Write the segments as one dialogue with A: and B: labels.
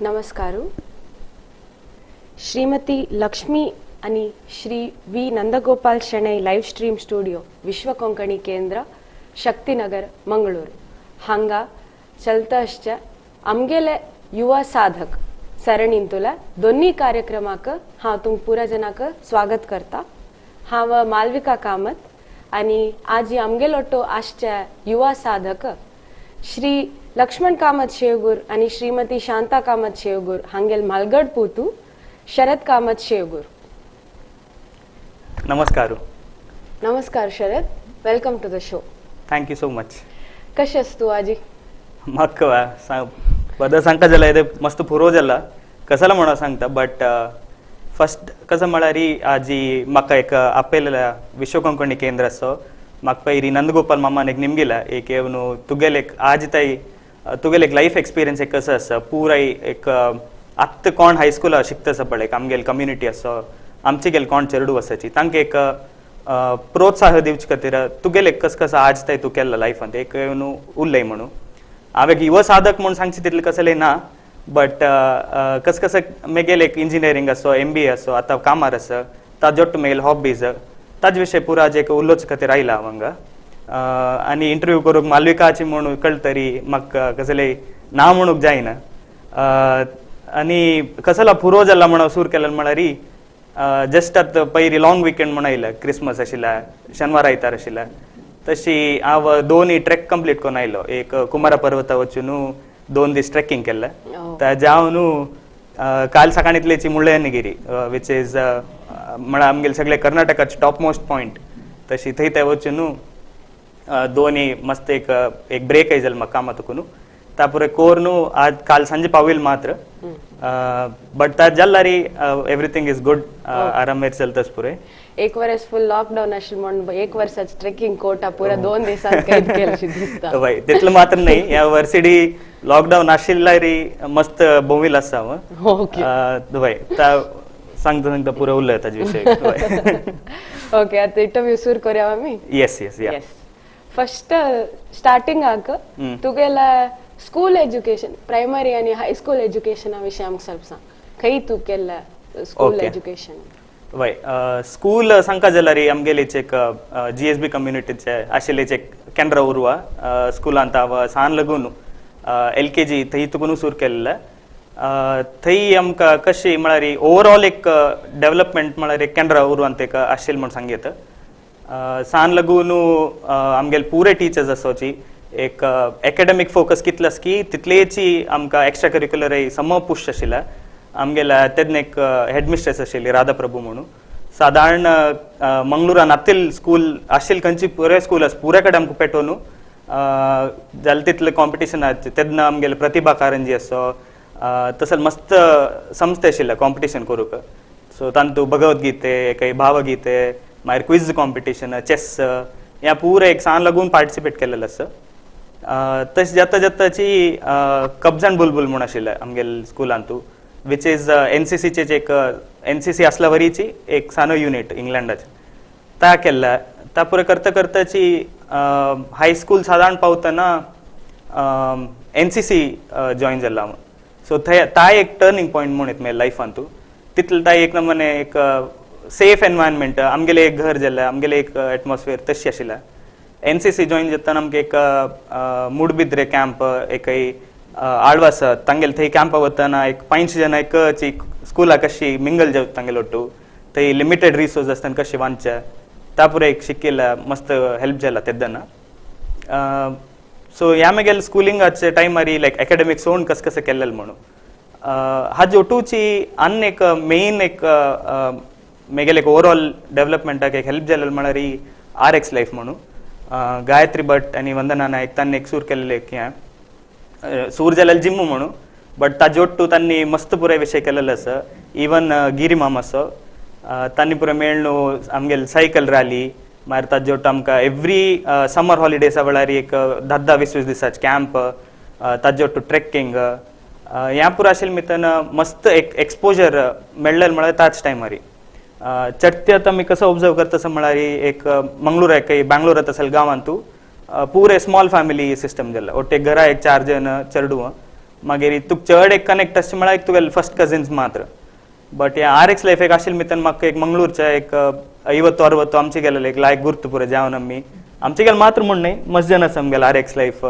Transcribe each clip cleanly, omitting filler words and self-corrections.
A: नमस्कार. श्रीमती लक्ष्मी आणि Shri V Nandagopal Shenoy live stream studio, Vishwa Konkani Kendra, Shaktinagar, Mangaluru हांगा चलता आमगेले युवा साधक सरणींतुला दोन्ही कार्यक्रमाक हांव तुमकां पुरा जनाक स्वागत करता. हांव मालविका कामत आणि आज आमगेलोटो आसच्या युवा साधक श्री लक्ष्मण कामत शेवगूर आणि श्रीमती शांता कामत शेवगूर हांगेल मालगड पूतू शरद कामत शेवगूर.
B: नमस्कार.
A: नमस्कार Sharad, welcome to the show.
B: Thank you so much.
A: कशें आस तूं आजी?
B: म्हाका बदल सांगता जाल्यार ते मस्त पुरो जाला कसाला म्हणून सांगता, बट फर्स्ट कसं म्हळ्यार आजी म्हाका एक आपयलेल्या विश्व कोंकणी केंद्र आसो, म्हाका पयली नंदगोपाल मामान एक निमगिला एक येवन तुगेले एक आज ताई तुगेले एक लायफ एक्सपिरियन्स एक कसं आसा पुराय एक आत्तां कोण हायस्कुला शिकता आसा पळय आमगेले कम्युनिटी आसा आमचे गेले कोण चेरडू आसाची तांकां एक प्रोत्साह दिवचे खातीर तुगेले कस कसं आज ताई तूं केल्ला लायफांत एक येवन उलय म्हणून. हांव एक युव साधक म्हूण सांगचे तितलें कसलें ना, बट कस कसं मेगेले एक इंजिनियरींग आसो, एमबीए आसो, आतां कामार आसा, ताजो मेगेले हॉबीज ताजे विशय पुरा जे एक उलोवचे खातीर आयला हांव हांगा. आनी इंटरव्यू करूंक मालविकाची म्हणून कळतरी म्हाका कसलें ना म्हणूंक जायना. आनी कसला पुरो जाला म्हणून सूर केला म्हळ्यार जस्ट आतां पयली लॉंग विकेंड म्हणून आयला, क्रिसमस आशिल्ला, शेनवार आयतार आशिल्ला, तशी हांव दोनूय ट्रेक कंप्लीट करून आयलो. एक कुमारा पर्वता वचून 2 दीस ट्रेकिंग केल्लें, ताज्या न्हू काल सकाळींतल्याची मुಳ್ಳयनगिरी which is म्हळ्यार आमगेले सगळे कर्नाटकाचे टॉप मोस्ट पॉयंट, तशी थंय ते वचून दोनूय मस्त एक एक ब्रेक जालो म्हाका कामां तुकून तापुरे कोर न्हू आज काल सांजे पाविल मात्र, बट ता जाल्यार एवरीथींग is good, आरामेर चलतास पुरे.
A: एक वर्स फुल लॉकडाऊन आशिल्लें म्हणून एक वर्साची ट्रेकिंग कोटा पुरा 2 दिसांत कैद केलें दिसता.
B: वय तितलें मात्र न्ही, ह्या वर्सिडी लॉकडाऊन आशिल्ल्यारी मस्त भोंविल आसा हांव.
A: ओके.
B: वय ता सांगता सांगता पुरो उरलें ताजे विशय.
A: ओके, आतां इंटरव्यू सुरू करूया आमी.
B: Yes yes yeah.
A: First स्टार्टिंगाक तुगेला स्कूल एज्युकेशन, प्रायमरी आनी हायस्कूल एज्युकेशना विशीं आमकां ಸ್ವಲ್ಪ सांग. खंय तूं केल्लें स्कूल एज्युकेशन?
B: वय स्कूल सांगता जाल्यार आमगेलेच एक जीएसबी कम्युनिटीचे आशिल्लेच एक केंद्र उर्वा स्कुलांत हांव सान लगून LKG थंय तुकून सुरू केल्लें. थंय आमकां कशी म्हळ्यार ओवरऑल एक डेवलपमेंट म्हळ्यार एक केंद्र उर्वांत एक आशिल्लें म्हूण सांग येता. सान लगून आमगेले पुरे टिचर्स आसोची एक एकेडमीक फोकस कितलो आसा की तितलेची आमकां एक्स्ट्रा करिक्युलर सम पुश आशिल्लें. आमगेल्या तेन्ना एक हेडमिस्ट्रेस आशिल्ली राधा प्रभू म्हणून, सादारण मंगळुरान आतील स्कूल आशिल्ली खंयची पुरे स्कूल आसा पुरे कडेन आमकां पेटोवन जाल्यार तितलें कॉम्पिटिशन तेन्ना आमगेले प्रतिभा कारंजी आसो तसले मस्त संस्थे आशिल्ले कॉम्पिटिशन करूंक. सो तांतू भगवद्गीते काही भावगीते मागीर क्विज कॉम्पिटिशन, चेस ह्या पुरे एक सान लागून पार्टिसिपेट केल्लें आसा. तशें जाता जाताची कब्ज अँड बुलबुल म्हूण आशिल्लें आमगेले स्कुलांतू, which is एनसीसीचे एक एनसीसी आसल्या वरीची एक सानो युनिट इंग्लंडाचे ता केल्ला. ता पुरे करता करताची हायस्कूल सादारण पावतना एनसीसी जॉयन जाला हांव. सो थंय ता एक टर्निंग पॉयंट म्हूण येता म्हज्या लायफांतू. तितले ता एक नमने एक सेफ एनवायरमेंट, आमगेलें एक घर जालें, आमगेलें एक एटमॉस्फियर तशी आशिल्लें. एनसीसी जॉयन जातना आमकां एक मुडबिद्रे कॅम्प एक आळवास तांगेले थंय कॅम्पा वतना एक 5 जण एक स्कुलाक कशी मिंगल जावं तांगेले ಒಟ್ಟು थंय लिमिटेड रिसोर्स आसतना कशें वांचचें तापुरे एक शिकिल्लें, मस्त हेल्प जाला तेन्ना. सो ह्या मागीर स्कुलिंगाचे टायमार लायक एकेडमिक्स सोड कस कशें केल्लें म्हणून हाजे ओटूची आनी एक मेन एक मेगेले एक ओवरऑल डेवलपमेंटाक एक हेल्प जालें म्हळ्यार RX life म्हणून गायत्री भट आनी वंदना नायक तांणी एक सूर केल्लें एक हें सूर जाल्यार जिम म्हणून, बट ताजे ಒಟ್ಟು तांणी मस्त पुराय विशय केलेलो आसा. इवन गिरी माम आसो तांणी पुराय मेळ्ळू आमगेले सायकल रॅली, मागीर ताजे ಒಟ್ಟು आमकां एवरी समर हॉलिडेजा वेळार एक 10-10, 20-20 दिसाचे कॅम्प, ताजे ಒಟ್ಟು ट्रेकिंग ह्या पुरो आशिल्लें मितान मस्त एक एक्सपोजर मेळ्ळें म्हळ्यार त्याच टायमार. चडते आतां आमी कसो ऑब्जर्व करता तसो म्हळ्यार एक मंगळूर एक बँगलोर तसले गांवांतू पुरे स्मॉल फॅमिली सिस्टम जाल्लें. ಒಟ್ಟು घरा एक 4 जण चेडूं मागीर तुका चड एक कनेक्ट अशें म्हळ्यार एक तुगेले फर्स्ट कजिन्स मात्र. बट ह्या आर एक्स लायफ एक आशिल्लें मितन म्हाका एक मंगळूरच्या एक 50 60 आमचे गेलेले एक लायक गुर्त पुरो जावन आमी आमचे गेले मात्र म्हूण न्हय, मस्त जन आसा आमगेले आर एक्स लायफ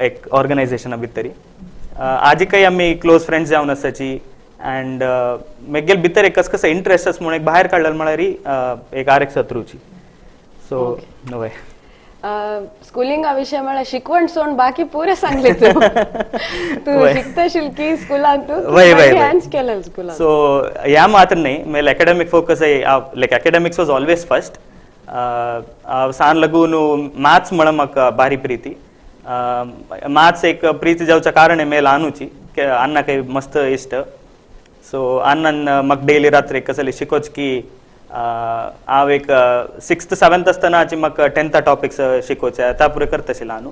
B: एक ऑर्गनायझेशना भितरी. आजिकय आमी क्लोज फ्रेंड्स जावन आसाची. अँड मेगेल भितर एक कस कसो इंट्रस्ट आसा म्हूण एक भायर काडलेलो म्हळ्यार एक आर एक्स थ्रूची. सो वय.
A: स्कुलिंगा विशय म्हळ्यार शिकवण सोड, बाकी पुरे सांगले तू. तू शिकतशील की स्कुलान तू
B: वय वय.
A: हँड्स केलें स्कुलान?
B: सो ह्या मात्र न्हय, mail academic focus, like academics was always first. सान लागून मॅथ्स म्हळ्यार म्हाका भारी प्रीती. मॅथ्स एक प्रीती जावच्या कारण मेल आनुची अन्नाक मस्त इश्ट. सो अन्नान म्हाका डेली रात्री कसले शिकोच की हांव एक सिक्स्थ सेवन्थ आसतनाची म्हाका टेंथा टॉपिक्स शिकोवचे त्या पुरो करताशिल्लो न्हू.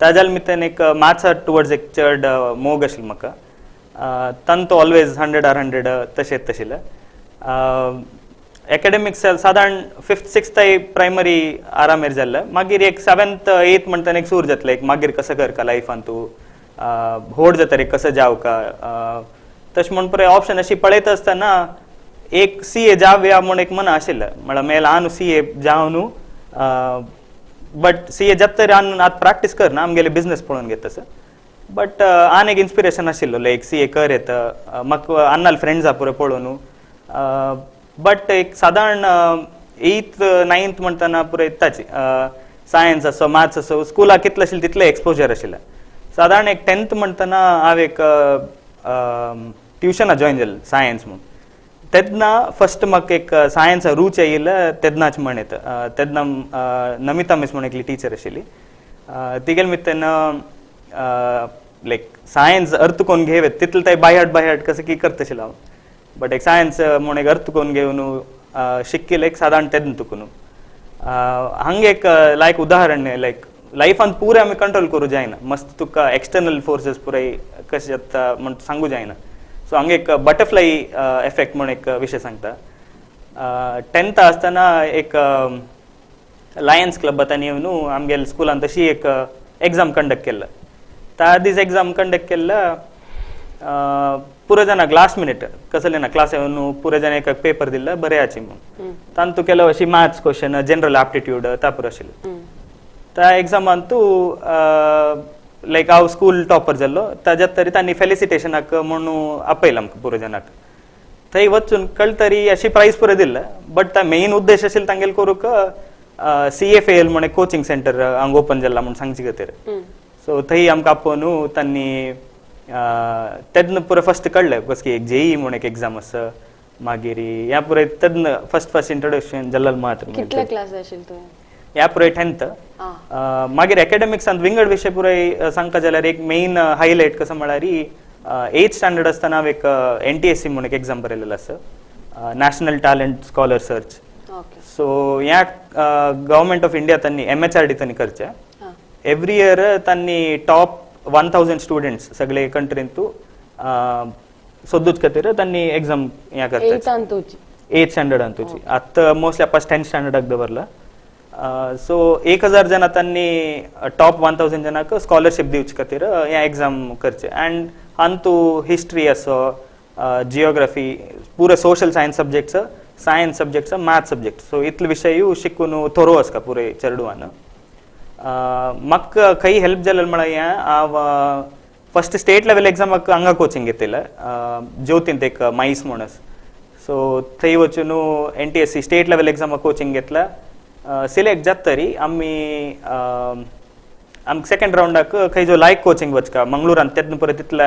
B: ताज्या निमित्तान एक मॅथ्सा टुवर्ड्स एक चड मोग आशिल्लो म्हाका. तांतो ऑलवेज 100 आर 100 तशें येत आशिल्लें. एकॅडमिक्स सादारण फिफ्थ सिक्स्थ प्रायमरी आरामेर जाल्लें. मागीर एक सेवन्थ एथ म्हणटना एक सूर जातलें, एक मागीर कसो करका लायफान, तूं होड जाता रे, कसो जावका तशें म्हण पळय ऑप्शन अशी पळयत आसतना एक सी ए जावया म्हूण एक मना आशिल्लें. म्हळ्यार मेल आनु सी ए जाव न्हू, बट सी ए जाता तरी आन आतां प्रॅक्टीस करना, आमगेले बिजनस पळोवन घेता तसो. बट आनी एक इन्स्पिरेशन आशिल्लो, लायक सी ए कर येता म्हाका अन्नाल फ्रेंड्स आहा पुरो पळोवन. बट एक सादारण एथ नायन्थ म्हणटना पुरो येताची सायन्स आसो, मॅथ्स आसो, स्कुलाक कितलें आशिल्लें तितलें एक्सपोजर आशिल्लें. सादारण एक टेंथ म्हणटना हांव एक ट्युशना जॉयन जालें सायन्स म्हूण. तेन्ना फर्स्ट म्हाका एक सायन्स रूच येयले तेन्नाच म्हण येता. तेन्ना नमिता मिस म्हूण एकली टिचर आशिल्ली. तिगेले मित्तेन लायक सायन्स अर्थ कोन्न घेवेत तितलें ते बाय हार्ट बाय हार्ट कसं की करताशिल्लो हांव. बट एक सायन्स म्हूण एक अर्थ कोन्न घेवन शिक्किल एक सादारण तेन्ना तुकून. हांगा एक लायक उदाहरण, लायक लायफान पुरे आमी कंट्रोल करूं जायना. मस्त तुका एक्सटर्नल फोर्सेस पुराय कशें जाता म्हण सांगू जायना. सो हांगा एक बटरफ्लाय इफेक्ट म्हूण एक विशय सांगता. टेंथ आसतना एक लायन्स क्लब आतां येवन आमगेले स्कुलान तशी एक एग्जाम कंडक्ट केल्लो. त्या दीस एग्जाम कंडक्ट केल्लो, पुरो जाणांक लास्ट मिनीट कसले ना क्लास येवन पुरो जाण एक पेपर दिल्लो बरयाची म्हूण. तांतू केलो अशी मॅथ्स क्वेश्चन, जनरल एप्टिट्यूड तापूर आशिल्लें. त्या एग्जामान तूं लायक हांव स्कूल टॉपर जाल्लो. ताज्या तरी तांणी फेलिसिटेशनाक म्हणून आपयला आमकां पुरो जाणांक. थंय वचून कळतरी अशी प्रायज पुरो दिल्ले, बट मेन उद्देश आशिल्लो तांगेले करूंक सी एफ एल म्हण एक कोचिंग सेंटर हांगा ओपन जाला म्हूण सांगचे खातीर. सो थंय आमकां आपोवन तांणी तेन्ना पुरो फर्स्ट कळ्ळें कस की एक जेई म्हूण एक एग्जाम आसा. मागीर ह्या पुरो तेन्ना फर्स्ट फर्स्ट इंट्रोडक्शन जाल्लें मात्र.
A: कितले क्लास आशिल्ले तुवें?
B: ह्या पुराय टेंथ. मागीर एकॅडमिक्सांत विंगड विशय पुराय सांगता जाल्यार एक मेन हायलायट कसो म्हळ्यार एथ स्टँडर्ड आसतना हांव एक एन टी एस सी म्हूण एक एग्जाम बरयलेलो आसा, national talent scholar search. So ह्या गव्हर्मेंट ऑफ इंडिया तांणी एम एच आर डी तांणी करचें. एवरी इयर तांणी टॉप 1000 स्टुडंट्स सगळे कंट्रींतू सोदूच खातीर तांणी एग्जाम हें करतात.
A: एथान तुजी?
B: एथ स्टँडर्डान तुजी. आतां मोस्टली आपास टेन्थ स्टँडर्डाक दवरला. सो 1000 जाणां तांणी टॉप 1000 जाणांक स्कॉलरशीप दिवचे खातीर हें एग्जाम करचें. अँड हातूं हिस्ट्री आसो, जियोग्राफी, पुरो social science subjects, science subjects, math subject, so इतले विशयूय शिकून थोरो आसता पुरे चेडवान. म्हाका खंय हेल्प जालें म्हळ्यार हें हांव फर्स्ट स्टेट लेवल एग्जामाक हांगा कोचिंग घेतिल्लें ज्योतींत एक मायस म्हूण आसा. सो थंय वचून N T S C state level एग्जामाक कोचिंग घेतला. सिलेक्ट जाता तरी आमी आमकां सेकंड रावंडाक खंय जो लायक कोचिंग वचका मंगळुरान, तेन्ना परत तितले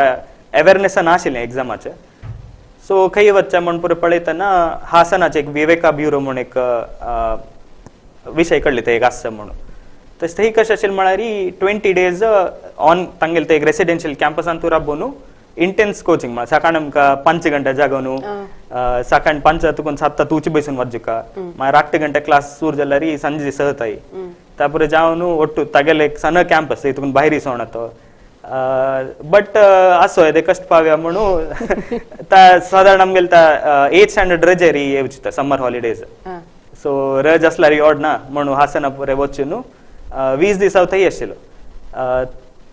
B: अवेरनेस नाशिल्लें एग्जामाचें. सो खंय वचचें म्हूण पुरो पळयतना हासनाचें एक विवेका ब्युरो म्हूण एक विशय कळ्ळें थंय एक आसता म्हणून. तशें थंय कशें आशिल्लें म्हळ्यार 20 डेज ऑन तांगेले ते एक रेसिडेन्शियल कॅम्पसान तूं राबोवन इंटेन्स कोचिंग. म्हळ्यार सकाळ आमकां 5 घंटे जागोवन सकाळ 5 तुकून 7 तूची बसून वाजुका, मागीर 8 घंटे क्लास सुरू जाल्यार संजे 6 ताई तापुरे जावन ಒಟ್ಟು तागेले एक सಣ್ಣ ಕ್ಯಾಂಪಸ್ तुकून भायर सोण तो. बट असो येदे कश्ट पाव्या म्हणून ता सादारण आमगेले ता एथ स्टँडर्ड रजेरी येवची समर हॉलिडेज. सो रज आसल्यार योड ना म्हणून हासना पुरे वचून 20 दीस हांव थंय आशिल्लो.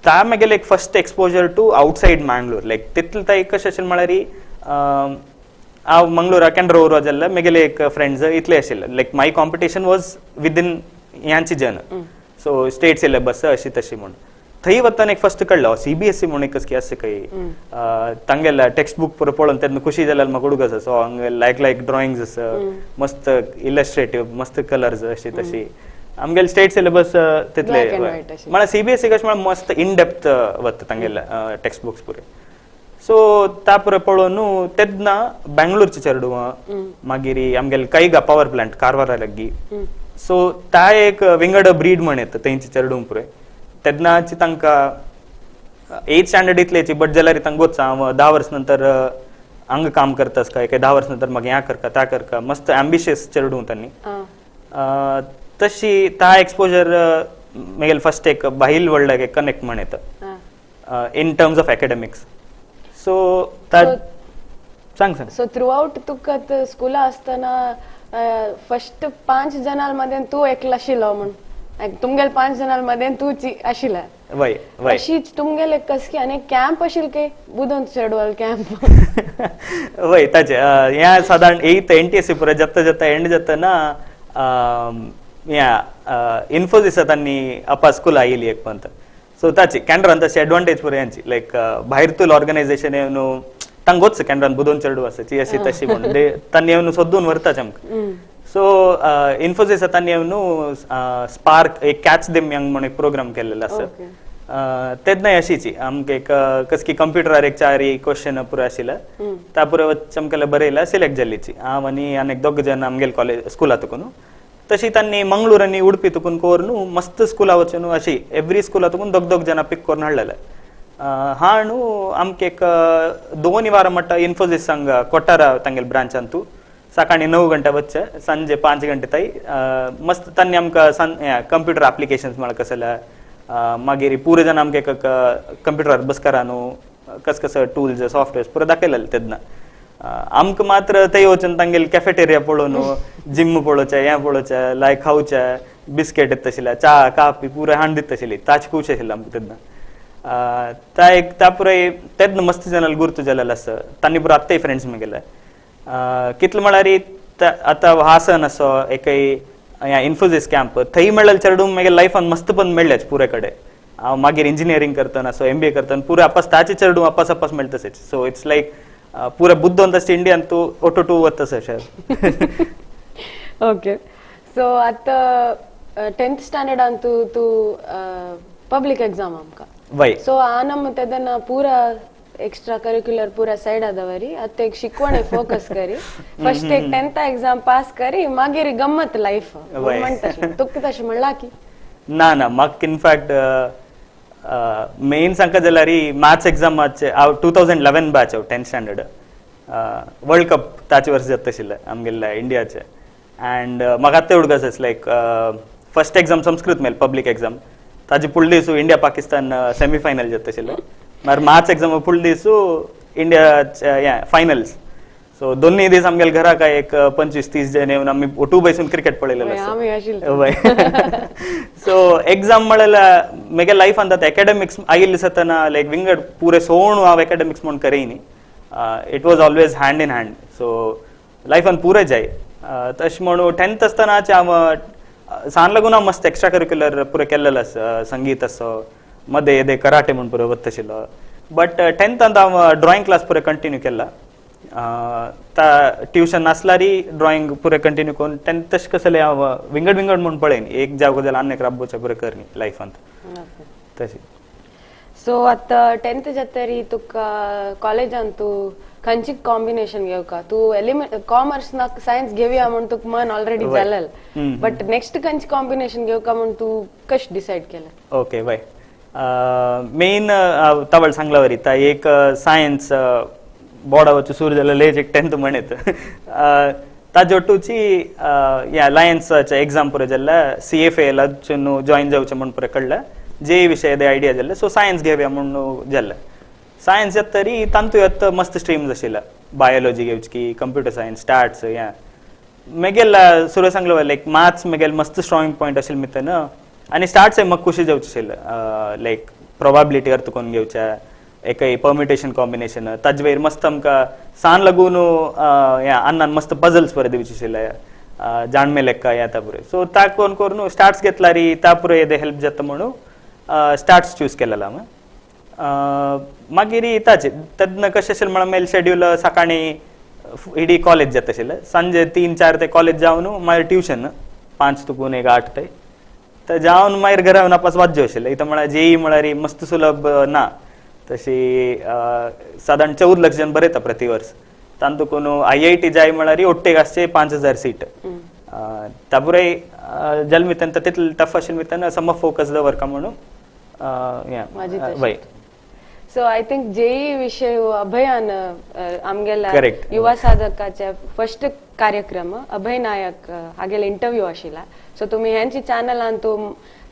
B: ता मागीर एक first exposure to outside Mangalore. Like तितले ताई कशें आशिल्लें म्हळ्यार हांव मंगळूरा केंद्र उरवा जाल्ले, मेगेले एक फ्रेंड्स इतले आशिल्ले. Like my competition was within यांची जन, सो स्टेट सिलेबस अशी तशी म्हूण. थंय वतना एक फर्स्ट कळ्ळो सीबीएसई म्हणून एक कसकी आसा काही. तांगेले टेक्स्ट बुक पुरो पळोवन तेन्ना खुशी जाल्यार म्हाका उडगस आसा. हांगा लायक लायक ड्रॉइंग्स आसा, मस्त इलस्ट्रेटिव्ह, मस्त कलर्स अशी तशी. आमगेले स्टेट सिलेबस तितले
A: Black and white अशी.
B: म्हळ्यार सीबीएसई कशें म्हळ्यार मस्त इन डेप्थ वता तांगेले टेक्स्ट बुक्स पुरे. सो ता पुरे पळोवन तेन्ना बेंगलोरचे चेडवां, मागीर आमगेले कैगा पॉवर प्लांट कारवारा लागीं, सो ता एक विंगड ब्रीड म्हण येता तेंचे चेडूं पुरे. तेन्नाची तांकां एथ स्टँडर्ड इतलेची, बट जाल्यार तांकां गोच हांव 10 वर्स नंतर हांगा काम करतास काय काय, 10 वर्स नंतर मागीर ह्या करका त्या करका, मस्त एम्बिशियस चेडूं तांणी. तशी ता एक्सपोजर मागीर फर्स्ट एक बाहील वर्ल्डाक एक कनेक्ट म्हण येता in terms of academics. So ता सांग सांग.
A: सो थ्रू आउट तुका स्कुला आसतना फर्स्ट 5 जणां मध्ये तू एकला आशिल्लो म्हण, तुमगेले 5 जणां मध्ये तूं आशिल्ला.
B: वय वय.
A: अशीच तुमगेले कसकी आनी कॅम्प आशिल्ल काय बुदोन चेडवाल कॅम्प?
B: वय, ताचे ह्या सादारण एथ एनटीएससी पुरो जाता जाता एंड जातना ह्या इन्फोसिस तांणी आपा स्कुला आयिल्ली एक पंत. सो ताची कॅनरान तशी एडवांटेज पुरो यांची, लायक भायर तुल ऑर्गनायझेशन येवन तांकां गोच कॅनरान बुदोन चेडू आसा अशी तशी म्हणून तांणी येवन सोदून व्हरताच आमकां. सो इन्फोसिस तांणी येवन स्पार्क एक कॅच देम यंग म्हणून एक प्रोग्राम केलेलो आसा. तेन्ना अशीची आमकां एक कसकी कंप्युटरार एक 4 क्वेश्चन पुरो आशिल्ले, त्या पुरो आमकां बरयला, सिलेक्ट जाल्लीची हांव आनी आनी एक दोग जण आमगेले कॉलेज स्कुला तुकून. तशी तांणी मंगळूर आनी उडपी तुकून करून मस्त स्कुला वचून अशी एवरी स्कुला तुकून दोग दोग जाणां पीक करून हाडलेले. हा न्हू आमकां एक 2 वारां म्हणटा इन्फोसिस हांगा कोटारा तांगेले ब्रांचान तूं सकाळी 9 घंटे वच्चे संजे 5 घंटे ताई. मस्त तांणी आमकां कंप्युटर एप्लिकेशन्स म्हळ्यार कसले, मागीर पुरे जाण आमकां एक कंप्युटरार बसकारा न्हू कस कसं टूल्स सॉफ्टवेअर्स पुरो दाखयलेले तेन्ना. आमकां मात्र थंय वचून तांगेले कॅफेटेरिया पळोवन जिम पळोवचें, हें पळोवचें, लायक खावचें, बिस्केट येता आशिल्ले, च्या कापी पुरो हाडून दिता आशिल्ली, ताची खूश आशिल्लें आमकां तेन्ना. ता एक ता पुराय तेन्ना मस्त जाणां गुर्त जालेलो आसा तांणी पुरो आत्ताय फ्रेंड्स म्हगेले. कितले म्हळ्यार आतां हासन असो एकय इन्फोसिस कॅम्प थंय मेळ्ळें चेडूं मागीर लायफान मस्त पण मेळ्ळेच पुरे कडेन. हांव मागीर इंजिनियरींग करतना सो एमबीए करतना पुरे आपस ताचे चेडूं आपस आपस मेळटा तशेंच. सो it's लायक पुरे बुद्दोन तशें इंडियान तूं ओटो टू वता तशें.
A: ओके, सो आतां 10th स्टँडर्डान तूं तूं पब्लीक एग्जाम आमकां.
B: वय.
A: सो आनम तेदना पूरा एक्स्ट्रा करिक्युलर पूरा साइड आदवरी आतां एक शिकवण फोकस करी, फर्स्ट एक 10th exam पास करी, मागीर गम्मत लायफ म्हणटा. तुका तशें म्हणला की
B: ना ना, म्हाका इनफॅक्ट मेन सांगता जाल्यार मॅथ्स एग्जामाचे हांव 2011 बॅच, हांव 10th standard, world cup ताचे वर्स जाता आशिल्लें आमगेले इंडियाचे. अँड म्हाका आतां उडगस आसा लायक फर्स्ट एग्जाम संस्कृत मेल पब्लीक एग्जाम, ताजे फुडले दिसू इंडिया पाकिस्तान सेमीफायनल जाता आशिल्लें, मागीर मॅथ्स एग्जाम फुडले दिसू इंडिया फायनल्स. सो दोन्ही दीस आमगेले घरा काय एक 25-30 जण येवन आमी ओटू बैसून क्रिकेट पळयलेलो आसा. सो एग्जाम म्हळ्यार म्हगे लायफान आतां एकॅडमिक्स आयिल्ले दिसतना लायक विंगड पुरे सोण हांव एकॅडमिक्स म्हूण करयनी, it was always hand in hand. So लायफान पुरे जाय तशें म्हणून 10th आसतनाचे हांव सान लागून हांव मस्त एक्स्ट्रा करिक्युलर पुरे केल्लेलो आसा, संगीत आसो, मदें येदे कराटे म्हूण पुरो वता आशिल्लो. बट 10थान हांव ड्रॉइंग क्लास पुरे कंटिन्यू केला, ता ट्युशन नासल्यारय ड्रॉइंग पुरे कंटिन्यू करून 10th तशें कसलें हांव विंगड विंगड म्हूण पळयन एक जागो जाल्यार आनी एक राबोवचें पुरे करनी लायफांत तशें.
A: सो आतां 10th जातरी तुका कॉलेजान तूं खंयची कॉम्बिनेशन घेवका, तूं एलिमेंट कॉमर्स ना सायन्स घेवया म्हूण तुका मन ऑलरेडी जालें, बट नेक्स्ट खंयची कॉम्बिनेशन घेवका म्हूण तूं कशें डिसायड केलें?
B: ओके बाय, मेन तवळ सांगला वरी ता एक सायन्स बोर्डा वचून सुरू जालें एक 10th म्हणत ताजे ओटूची ह्या लायन्साचे एग्जाम पुरो जाल्ले, CFA लाचून जॉईन जावचें म्हूण पुरो कळ्ळें, जे विशय आयडिया जाल्ले, सो सायन्स घेवया म्हूण जाल्लें. सायन्स येता तरी तांतू येत मस्त स्ट्रीम्स आशिल्ले, बायोलॉजी घेवची की कंप्युटर सायन्स स्टार्ट्स. ह्या मेगेल सुरू सांगलो लायक मॅथ्स मेगेल मस्त स्ट्रॉंग पॉयंट आशिल्लें मितन, आनी स्टार्ट्स म्हाका खुशी जावचें आशिल्लें, लायक प्रोबाबिलिटी अर्थ करून घेवच्या एकय परम्युटेशन कॉम्बिनेशन ताजे वयर मस्त आमकां सान लागून हें अन्नान मस्त पजल्स बरें दिवचे आशिल्ले जाणमे लेक्का येता पुरे. सो ता कोन करून स्टार्ट्स घेतल्यार ता पुरे येदे हेल्प जाता म्हणून स्टार्ट्स चूज केलेला हांवें. मागीर ताचे तेन्ना कशें आशिल्लें म्हळ्यार मेल शेड्यूल सकाळीं इडी कॉलेज जाता आशिल्लें, सांजे 3-4 ते कॉलेज जावन मागीर ट्युशन 5 तुकून 1 8 ते तर जावन मागीर घरा येवन आपस वाज्यो आशिल्लें. इथं म्हळ्यार जेई म्हळ्यार मस्त सुलभ ना, तशी सादारण 14 लक्ष जन बरयता प्रति वर्स. तांतून IIT जाय म्हळ्यार ओट्टेक आसचे 5000 सीट. तापुरे जल्मितान तितले टफ आशिल्लें मितान सम फोकस दवरका म्हणून वय.
A: सो I think JEE विषय अभयान आमगेला युवा साधकाचे फर्स्ट कार्यक्रम अभय नायक हागेले इंटरव्यू आशिल्ला. सो तुमी ह्यांची चॅनल अंतू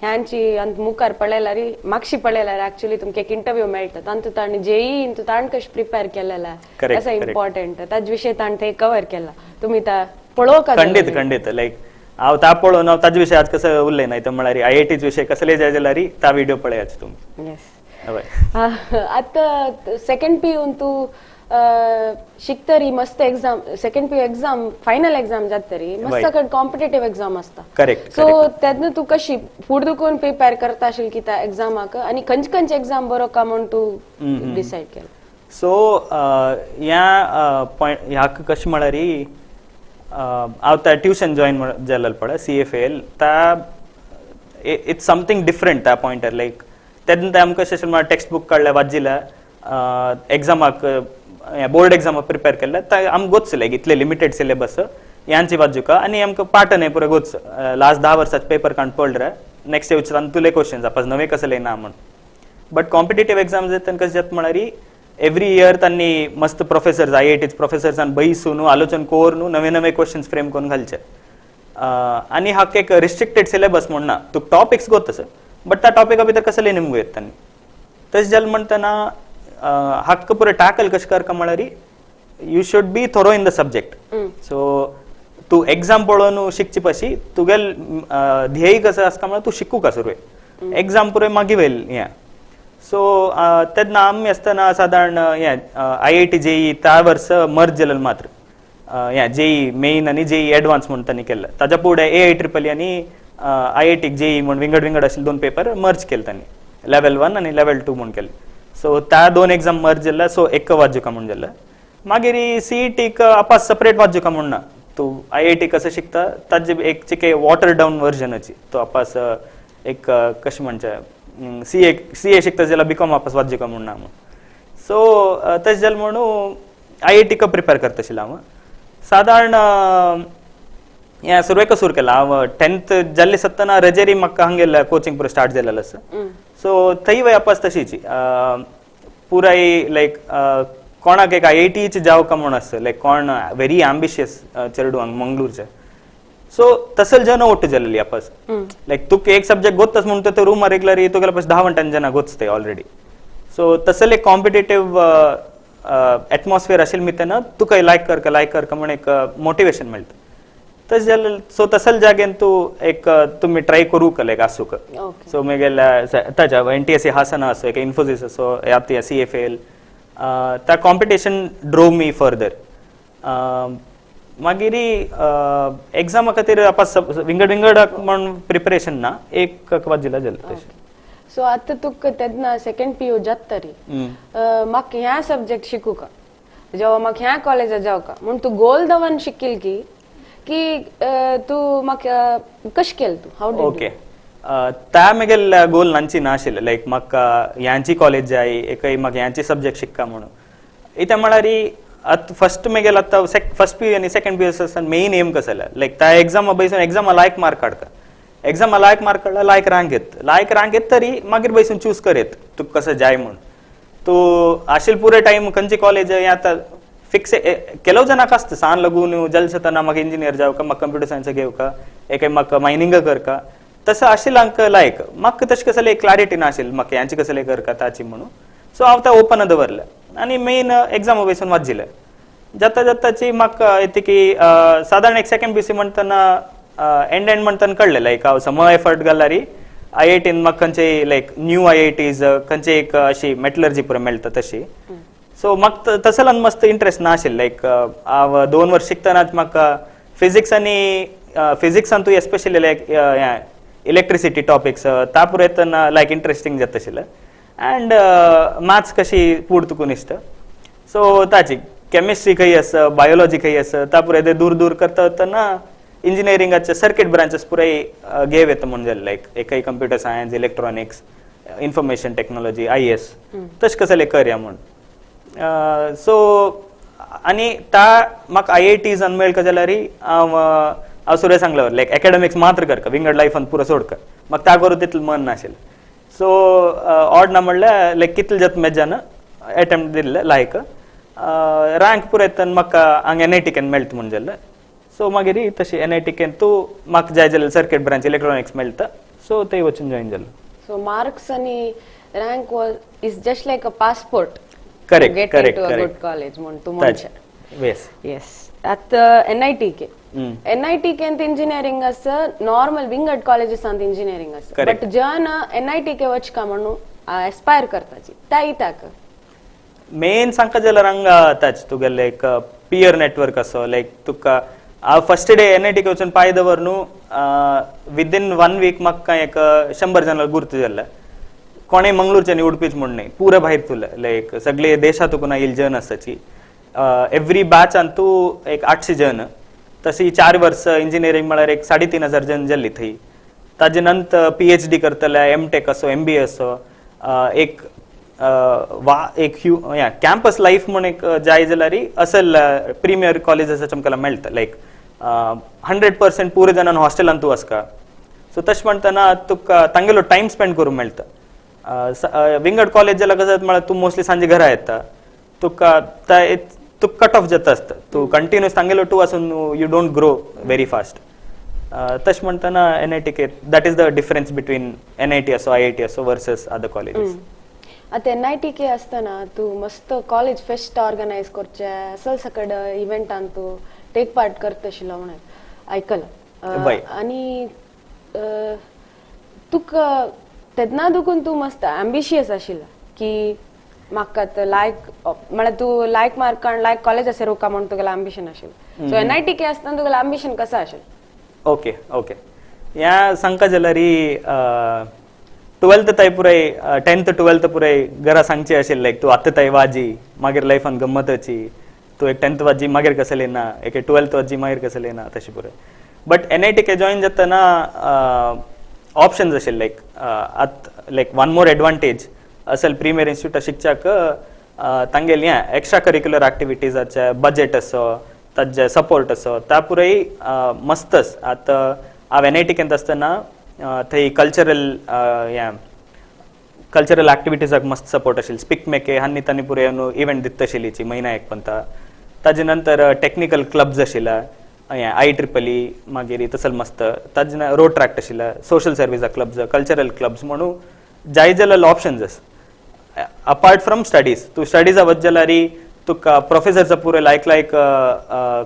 A: ह्यांची अंत मुखार पळयल्यार मागशी पळयल्यार ऍक्च्युली तुमकां एक इंटरव्यू मेळटा तांतू ताणें जेई इंतू ताणें कशें प्रिपेर केलेला असो इम्पॉर्टंट ताज विशय ताणें ते कवर केला. तुमी ता पळोवंक
B: खंडीत खंडीत लायक हांव ता पळोवन हांव ताजे विशय आज कसं उरलें ना म्हळ्यार IIT विशय कसले जाय जाल्यार ता व्हिडिओ पळयाच तुमी.
A: आतां सेकंड पी यून तूं शिकतरी मस्त exam second P U exam final exam जातरी मस्त कड कॉम्पिटेटिव्ह एक्झाम असता.
B: करेक्ट.
A: सो तेन्ना तूं कशी फुडें दुखून प्रिपेर करता आशिल्ली की त्या एक्झामाक आनी खंयचे खंयचे एक्झाम बरो का म्हूण तूं डिसायड केलें?
B: सो ह्या पॉयंट ह्या कशें म्हळ्यार हांव त्या ट्युशन जॉयन जालें पळय CFAL त्या it's something different त्या पॉयंटार लायक तेन्ना ते आमकां कशें म्हळ्यार टेक्स्ट बूक काडले वाचिल्ले एक्झामाक बोर्ड एक्झामाक प्रिपेर केल्ले ते आमकां गोत्स लायक इतले लिमिटेड सिलेबस यांची वाजुका आनी आमकां पार्ट न्हय पुरो गोत्स लास्ट 10 वर्साचे पेपर काडून पळय नेक्स्ट येवचे तातूंतले क्वेश्चन्स आपस नवे कसले ना म्हूण. बट कॉम्पिटेटिव्ह एक्झाम जाता कशें जाता म्हळ्यार एवरी इयर तांणी मस्त प्रोफेसर्स IIT प्रोफेसर्सान बैसून आलोचन करून नवे नवे क्वेश्चन्स फ्रेम करून घालचे आनी हाका एक रिस्ट्रिक्टेड सिलेबस म्हूण ना, तुका टॉपिक्स गोत आसा बट त्या टॉपिका भितर कसले निमगो येता तांणी. तशें जालें म्हणटना हक्क पुरो टॅकल कशें करता म्हळ्यार you should be thorough in the subject. So तूं एक्झाम पळोवन शिकचे पशी तुगेल ध्येय कसं आसता म्हळ्यार तूं शिकूंक सुरवे एक्झाम पुरो मागीर वयल हें. सो तेन्ना आमी आसतना सादारण हें IIT JEE त्या वर्स मर्ज जालें मात्र हें जेई मेन आनी जेई एडवान्स म्हूण तांणी केल्लें. ताच्या फुडें AIEEE आनी IIT JEE म्हूण विंगड विंगड आशिल्ले 2 पेपर मर्ज केले तांणी, लेवल 1 आनी लेवल 2 म्हूण केले. सो त्या 2 एक्झाम मर्ज जाल्ले. सो एक वाजुका म्हूण जाल्लें. मागीर CETक आपस सेपरेट वाजुका म्हूण ना, तूं IIT कसं शिकता ताजे एक चिके वॉटर डावन वर्जनाची तो आपस एक कशें म्हणचें CA शिकता जाल्यार BCom आपस वाजुका म्हूण ना म्हूण. सो तशें जालें म्हणून IITक प्रिपेर करता आशिल्लें हांव सादारण हें सुरवेक सुरू केलां हांव 10th जाल्ले सत्तना रजेरी म्हाका हांगेलें कोचिंग पुरो स्टार्ट जालेलें आसा. सो थंय वय आपस तशीच पुराय लायक कोणाक एक IITची जावका म्हूण आसता लायक कोण व्हेरी एम्बिशियस चेडूं हांगा मंगळूरचे. सो तसल जन ओट्ट जालेली आपस लायक तुका एक सब्जेक्ट गोत्तस म्हणून तो रूमार रेगुलर तुगेले पास 10 वंटान जना गोत्सते ऑलरेडी. सो तसल एक कॉम्पिटेटिव्ह एटमॉस्फियर आशिल्लें मितना तुका लायक करका लायक करका म्हूण एक मोटिवेशन मेळटा. तशें जालें. सो तसल जाग्यान तूं एक तुमी ट्राय करूंक लायक आसूंक. सो मागीर ताच्या NTSC Hassan आसो एक इन्फोसिस आसो या CFAL त्या कॉम्पिटिशन ड्रोव मी फर्दर. मागीर एक्झामा खातीर आपस विंगड विंगड म्हूण प्रिपरेशन ना एक वाजिला जालें तशें.
A: सो आतां तुका तेन्ना सेकंड PU जातरी म्हाका ह्या सब्जेक्ट शिकूंक जेव्हा म्हाका ह्या कॉलेजा जावका म्हूण तूं गोल दवन शिकील की की तूं म्हाका कशें केलें तूं हाव did?
B: Okay त्या म्हगेल गोल नांची ना आशिल्लें लायक म्हाका ह्यांची कॉलेज जाय एकय म्हाका ह्यांची सब्जेक्ट शिकका म्हणून. इतें म्हळ्यार आतां फर्स्ट म्हगेल आतां फर्स्ट PU आनी सेकंड PU आसतना मेन एम कसो जाल्यार लायक त्या एक्झामा बैसून एक्झामा लायक मार्क काडटा, एक्झामा लायक मार्क काडला लायक रँक येत, लायक रँक येत तरी मागीर बैसून चूज कर येत तुका कसं जाय म्हूण. तूं आशिल्ले पुरे टायम खंयची कॉलेज हें आतां फिक्स ಕೆಲವು ಜನಕ್ಕೆ आसता सान लागून जलसतना म्हाका इंजिनियर जावका म्हाका कंप्युटर सायन्स घेवका एके म्हाका मायनिंग करका तसं आशिल्ले लायक म्हाका तशें कसलें क्लॅरिटी नाशिल्ली म्हाका ह्यांचे कसलें करका ताची म्हणून. सो हांव तें ओपन दवरलें आनी मेन एक्झाम बैसून वाचिल्लें. जाता जाताची म्हाका येता की सादारण एक सेकंड BC म्हणटना एंड एंड म्हणटना कळ्ळें लायक हांव सम एफर्ट घाल्यार I I टीन म्हाका खंयचे लायक न्यू I I Ts खंयचे एक अशी मेटलर्जी पुरो मेळटा तशी. सो म्हाका तसल्यान मस्त इंट्रस्ट ना आशिल्लें. लायक हांव 2 वर्स शिकतनाच म्हाका फिजिक्स आनी फिजिक्सान तूं एस्पेशली लायक इलेक्ट्रिसिटी टॉपिक्स ता पुरो येतना लायक इंट्रस्टींग जाता आशिल्लें अँड मॅथ्स कशी पूड तुकून दिसता. सो ताची केमिस्ट्री खंय आसा, बायोलॉजी खंय आसा, ता पुराय ते दूर दूर करता वतना इंजिनियरिंगाचे सर्किट ब्रांचेस पुराय घेव येता म्हूण जालें. लायक एकय computer science, electronics, information technology, IS, तशें कसलें करया म्हूण. सो आनी ता म्हाका I I टीजान मेळका जाल्यार हांव हांव सुरय सांगलो, लायक एकॅडमिक्स मात्र करका, विंगड लायफान पुरो सोडका, म्हाका ता करूं तितलें मन नाशिल्लें. सो ऑड ना म्हणल्यार लायक कितले जाता मेजान एटेम्प्ट दिल्ले, लायक रँक पुरो येतना म्हाका हांगा एन I T can मेळटा म्हूण जालें. सो मागीर तशी एन I T can तूं म्हाका जाय जाल्यार सर्किट ब्रांच इलेक्ट्रॉनिक्स मेळटा, सो थंय वचून जॉईन जालो.
A: So marks आणि rank was is just like a passport get into a good college म्हूण तूं म्हणचे.
B: येस.
A: येस, आतां N I T K, N I T K ಅಂತ ಇಂಜಿನಿಯರಿಂಗ್ ಅಸ, ನಾರ್ಮಲ್ ವಿಂಗಡ್ ಕಾಲೇಜಸ್ ಅಂತ ಇಂಜಿನಿಯರಿಂಗ್ ಅಸ.
B: Correct.
A: But ಜನ ಎನ್ I T K वचका म्हणून एस्पायर करताची त्या इत्याक?
B: मेन सांगता जाल्यार हांगा ताच तुगेले एक पियर नेटवर्क असो. लायक तुका हांव first day N I T वचून पांय दवर न्हू, विदीन वन वीक म्हाका एक 100 जाणां गुर्त जाल्ले. कोणें मंगळूरच्यानी उडपीच म्हूण न्हय, पुरो भायर तुले लायक सगळे देशात तुका येयल जन आसाची. एवरी बॅचान तूं एक 800 जन, तशी 4 वर्स इंजिनियरींग म्हळ्यार एक 3500 जन जाल्ली थंय. ताजे नंतर पीएचडी करतले, एम टेक असो, एमबीए असो, एक वा एक ह्यू कॅम्पस लायफ म्हूण एक जाय जाल्यार असल प्रिमियर कॉलेजीस आमकां मेळटा. लायक 100% पुरो जाणान हॉस्टेलान तूं वचका. सो तशें म्हणटना तुका तांगेलो टायम स्पेंड करूंक मेळटा. विंगड कॉलेज जाल्यार कसं म्हळ्यार तूं मोस्टली सांजे घरा येता, तुका तुका कट ऑफ जाता आसता. तूं कंटिन्युअस तांगेलो टू आसून you don't grow very fast. तशें म्हणटना N I T K, that is the difference between NIT असो, I I T असो वर्सस अदर कॉलेजीस.
A: आतां एन I T K आसतना तूं मस्त कॉलेज फेस्ट ऑर्गनायज करचे, असल सकड इव्हेंटान तूं टेक पार्ट करता आशिल्लो म्हणून आयकलां.
B: वय.
A: आनी तुका तेन्ना दुखून तूं मस्त एम्बिशियस आशिल्लो की म्हाका आतां लायक, म्हळ्यार तूं लायक मार्कान लायक कॉलेज सेरुका म्हूण तुगेलें एम्बिशन आशिल्लें. So N I T K आसतना तुगेलें एम्बिशन कसो आशिल्लें?
B: ओके ओके ह्या सांगता जाल्यार ट्वेल्थ ताय पुराय, टेंथ ट्वेल्थ पुराय घरा सांगचे आशिल्लें, लायक तूं आतां ताय वाजी, मागीर लायफान गम्मताची. तूं एक टेंथ वाजी मागीर कसलें ना, एक ट्वेल्थ वाजी मागीर कसलें ना, तशें पुराय. But N I T K join जातना ऑप्शन्स आशिल्ले. लायक आत लायक वन मोर एडवांटेज असल प्रिमियर इन्स्टिट्यूट शिकच्याक तांगेली हें एक्स्ट्रा करिक्युलर एक्टिविटीजाचे बजेट असो, ताजे सपोर्ट असो, त्या पुराय मस्तच. आतां हांव एन I T केंत आसतना थंय कल्चरल हें कल्चरल एक्टिविटीजाक मस्त सपोर्ट आशिल्लो. स्पिक मेके हान्नी तांणी पुराय इव्हेंट दिता आशिल्ली म्हयन्या एक पंता. ताजे नंतर टेक्निकल क्लब्स आशिल्ले, हें I triple E, मागीर तसल मस्त. ताजे रोट्रॅक्ट आशिल्ले, सोशल सर्विसा क्लब्स, कल्चरल क्लब्स म्हणून जाय जाल्यार ऑप्शन्स आसा अपार्ट फ्रॉम स्टडीज. तूं स्टडीजा वच जाल्यार तुका प्रोफेसरचा पुरो लायक लायक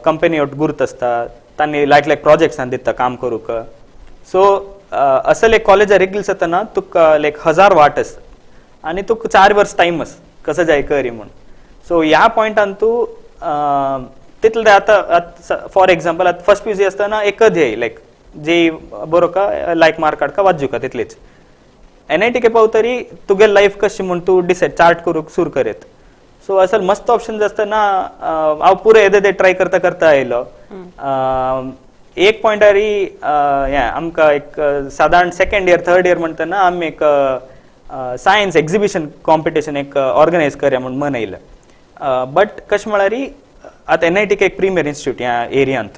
B: कंपनी गुर्त आसता, तांणी लायक लायक प्रोजेक्ट्सान दिता काम करूंक. सो असल एक कॉलेजा रेगील जातना तुका लायक हजार वाट आसता आनी तुका 4 वर्स टायम आसा, कसं जाय करी म्हूण. सो ह्या पॉयंटान तूं तितले आतां फॉर एग्जाम्पल आतां फर्स्ट पीयूसी आसतना एकच ध्येय, लायक जे बरो का लायक मार्क हाडका, वाजुका, तितलेच. एन I T K पावतरी तुगे लायफ कशी म्हूण तूं डिसायड चार्ट करूंक सुरू करीत. सो असल मस्त ऑप्शन आसतना हांव पुरो येदे ते ट्राय करता करता आयलो. एक पॉयंटार हें आमकां एक सादारण सेकंड इयर थर्ड इयर म्हणटना आमी एक सायन्स एक्झिबिशन कॉम्पिटिशन एक ऑर्गनायज करया म्हूण मन येयलें. बट कशें म्हळ्यार आतां एन I T K एक प्रिमियर इन्स्टिट्यूट ह्या एरियांत,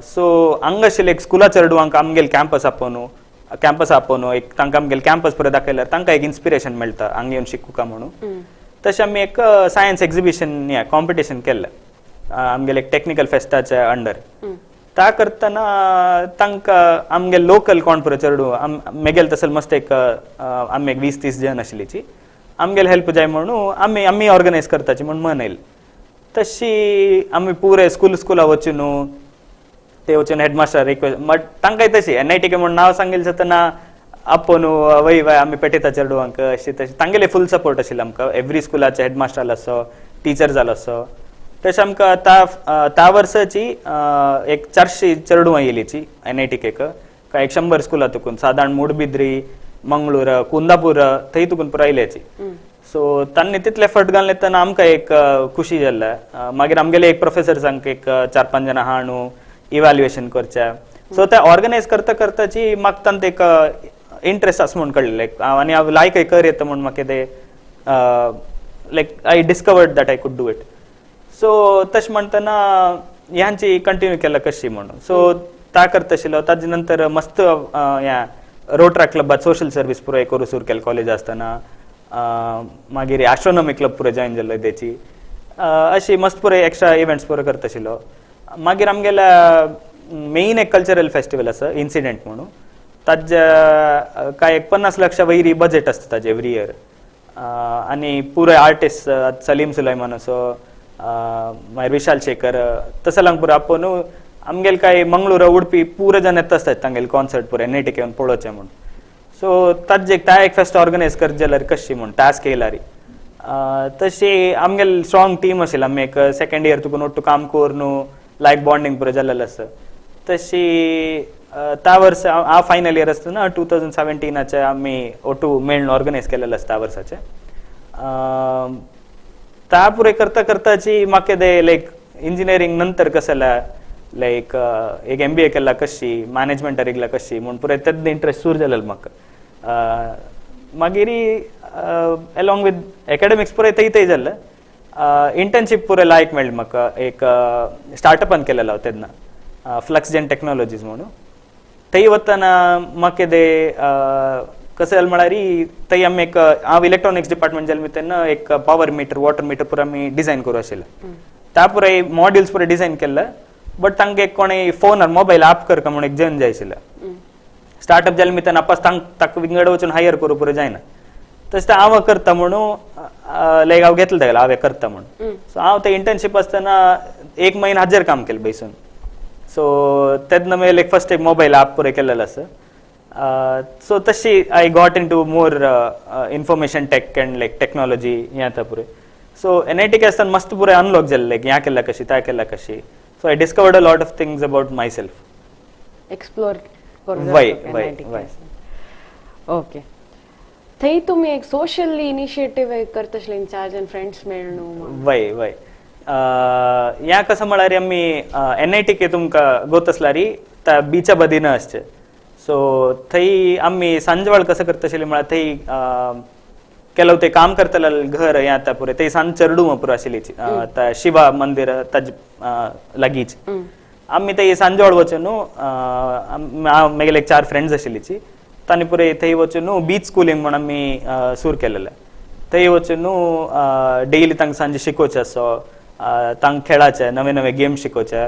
B: सो हांगा आशिल्ले एक स्कुला चेडवांक आमगेले कॅम्पस आपोवन एक तांकां आमगेले कॅम्पस पुरो दाखयल्यार तांकां एक इन्स्पिरेशन मेळटा हांगा येवन शिकुका म्हणून. तशें आमी एक सायन्स एक्झिबिशन हें कॉम्पिटिशन केल्लें आमगेले एक टेक्निकल फेस्टाच्या अंडर. ता करतना तांकां आमगे लोकल कोण पुरो चेडूं मेगेल तसल मस्त एक आमी एक 20-30 जण आशिल्लीची, आमगेले हेल्प जाय म्हणून आमी आमी ऑर्गनायज करताची म्हूण मन येयलें. तशी आमी पुरे स्कूल स्कुला वचून, ते वचून हेडमास्टर रिक्वेस्ट, बट तांकांय तशी एन I T K म्हूण नांव सांगिल्लें जातना आपोवन वय वय आमी पेटयता चेडवांक अशें तशें तांगेले फूल सपोर्ट आशिल्लो आमकां. एवरी स्कुलाचे हेडमास्टर जालो आसो, टिचर जालो आसो. तशें आमकां त्या त्या वर्साची एक 400 चेडवां येयलीची NITK, काय 100 स्कुलां तुकून सादारण मुडबिद्री, मंगळूर, कुंदापूर थंय तुकून पुराय आयल्याची. सो तांणी तितले एफर्ट घालले तेन्ना आमकां एक खुशी जाल्ले. मागीर आमगेले एक प्रोफेसर्सांक एक 4-5 जाणां आहा न्हू इव्हॅल्युएशन करचें. सो ते ऑर्गनायज करता करताची म्हाका तांकां एक इंट्रस्ट आसा म्हूण कळ्ळें लायक आनी हांव लायक कर येता म्हूण म्हाका ते like I discovered that I could do it. So तशें म्हणटना ह्यांची कंटिन्यू केला कशी म्हणून सो ता करता आशिल्लो. ताजे नंतर मस्त ह्या रोटरा क्लबात सोशल सर्वीस पुराय करूं सुरू केलें कॉलेज आसतना. मागीर एस्ट्रोनॉमी क्लब पुराय जॉयन जाल्लो तेची. अशी मस्त पुराय एक्स्ट्रा इव्हेंट्स पुरो करता आशिल्लो. मागीर आमगेल्या मेन एक कल्चरल फेस्टिवल आसा इन्सिडेंट म्हणून, ताज्या काय एक 50 लक्षा वयरी बजेट आसता ताजें एवरी इयर. आनी पुराय आर्टिस्ट सलीम सुलैमान असो, मागीर विशाल शेखर तसल्यांक पुरो आपोवन आमगेले काय मंगळूर उडपी पुरो जण येता आसतात तांगेले कॉन्सर्ट पुरो NITK येवन पळोवचें म्हूण. सो ताजे त्या एक फेस्ट ऑर्गनायज करत जाल्यार कशी म्हूण त्या स्केलारी तशी आमगेले स्ट्रॉंग टीम आशिल्ली. आमी एक सेकंड इयर तुकून ಒಟ್ಟು काम करून लायक बॉन्डिंग पुरो जाल्लें आसा. तशी त्या वर्सा हांव फायनल इयर आसतना 2017 आमी ಒಟ್ಟು मेळून ऑर्गनायज केलेलें आसा त्या वर्साचें. त्या पुराय करता करताची म्हाका ते लायक इंजिनियरींग नंतर कसं लायक एक MBA केला कशी, मॅनेजमेंटार येयला कशी म्हूण पुराय तेन्ना इंट्रस्ट सुरू जालेलो म्हाका. मागीर एलॉंग विथ एकाडेमिक्स पुराय थंय थंय जालें. इंटर्नशीप पुराय लायक मेळ्ळी म्हाका एक स्टार्टअपान केलेलो हांव तेन्ना, फ्लक्सजेन टेक्नॉलॉजीज म्हणून. थंय वतना म्हाका ते कसं जालें म्हळ्यार थंय आमी एक हांव इलेक्ट्रॉनिक्स डिपार्टमेंट जालें तेन्ना एक पॉवर मिटर, वॉटर मिटर पुराय आमी डिझायन करूं आशिल्लें. त्या पुराय मॉड्युल्स पुराय डिझायन केल्ले, बट तांकां एक कोणें फोनार मोबायल ऍप करका म्हूण एक जण जाय आशिल्लें. स्टार्टअप जालें तेन्ना आपस ताका विंगड वचून हायर करूं पुरो जायना. तशें तें हांव करता म्हणून लायक हांव घेतलें तागेलें हांवें करता म्हणून. सो हांव ते इंटर्नशीप आसतना 1 म्हयनो हाजेर काम केलें बैसून. सो तेन्ना मागीर लायक फर्स्ट एक मोबायल ऍप पुराय केलेलो आसा. सो तशी I got into more information tech and like technology हें आतां पुराय. सो NITK आसतना मस्त पुराय अनलॉक जालें लायक ह्या केल्या कशी, त्या केल्या कशी. So I discovered a lot of things about myself.
A: Explore
B: वय वय वय.
A: ओके, थंय तुमी एक सोशल इनिशिएटिव्ह करता आशिल्ले इन्चार्ज आनी फ्रेंड्स मेळून.
B: वय वय. ह्या कसं म्हळ्यार आमी NITK तुमकां गोत आसल्यार त्या बिचा बदीन आसचें. सो थंय आमी सांजवाळ कसं करता आशिल्ली म्हळ्यार थंय ಕೆಲವು ते काम करतले घर हें आतां पुराय थंय सांज चेडूं पुरो आशिल्ली त्या शिवा मंदिर ताजे लागींच. आमी थंय सांजवाळ वचून न्हू मागीर एक 4 फ्रेंड्स आशिल्लीची तांणी पुराय थंय वचून न्हू बीच स्कुलींग म्हूण आमी सुरू केलेलें. थंय वचून न्हू डेली तांकां सांजे शिकोवचें आसो, तांकां खेळाचे नवे नवे गेम शिकोवचे,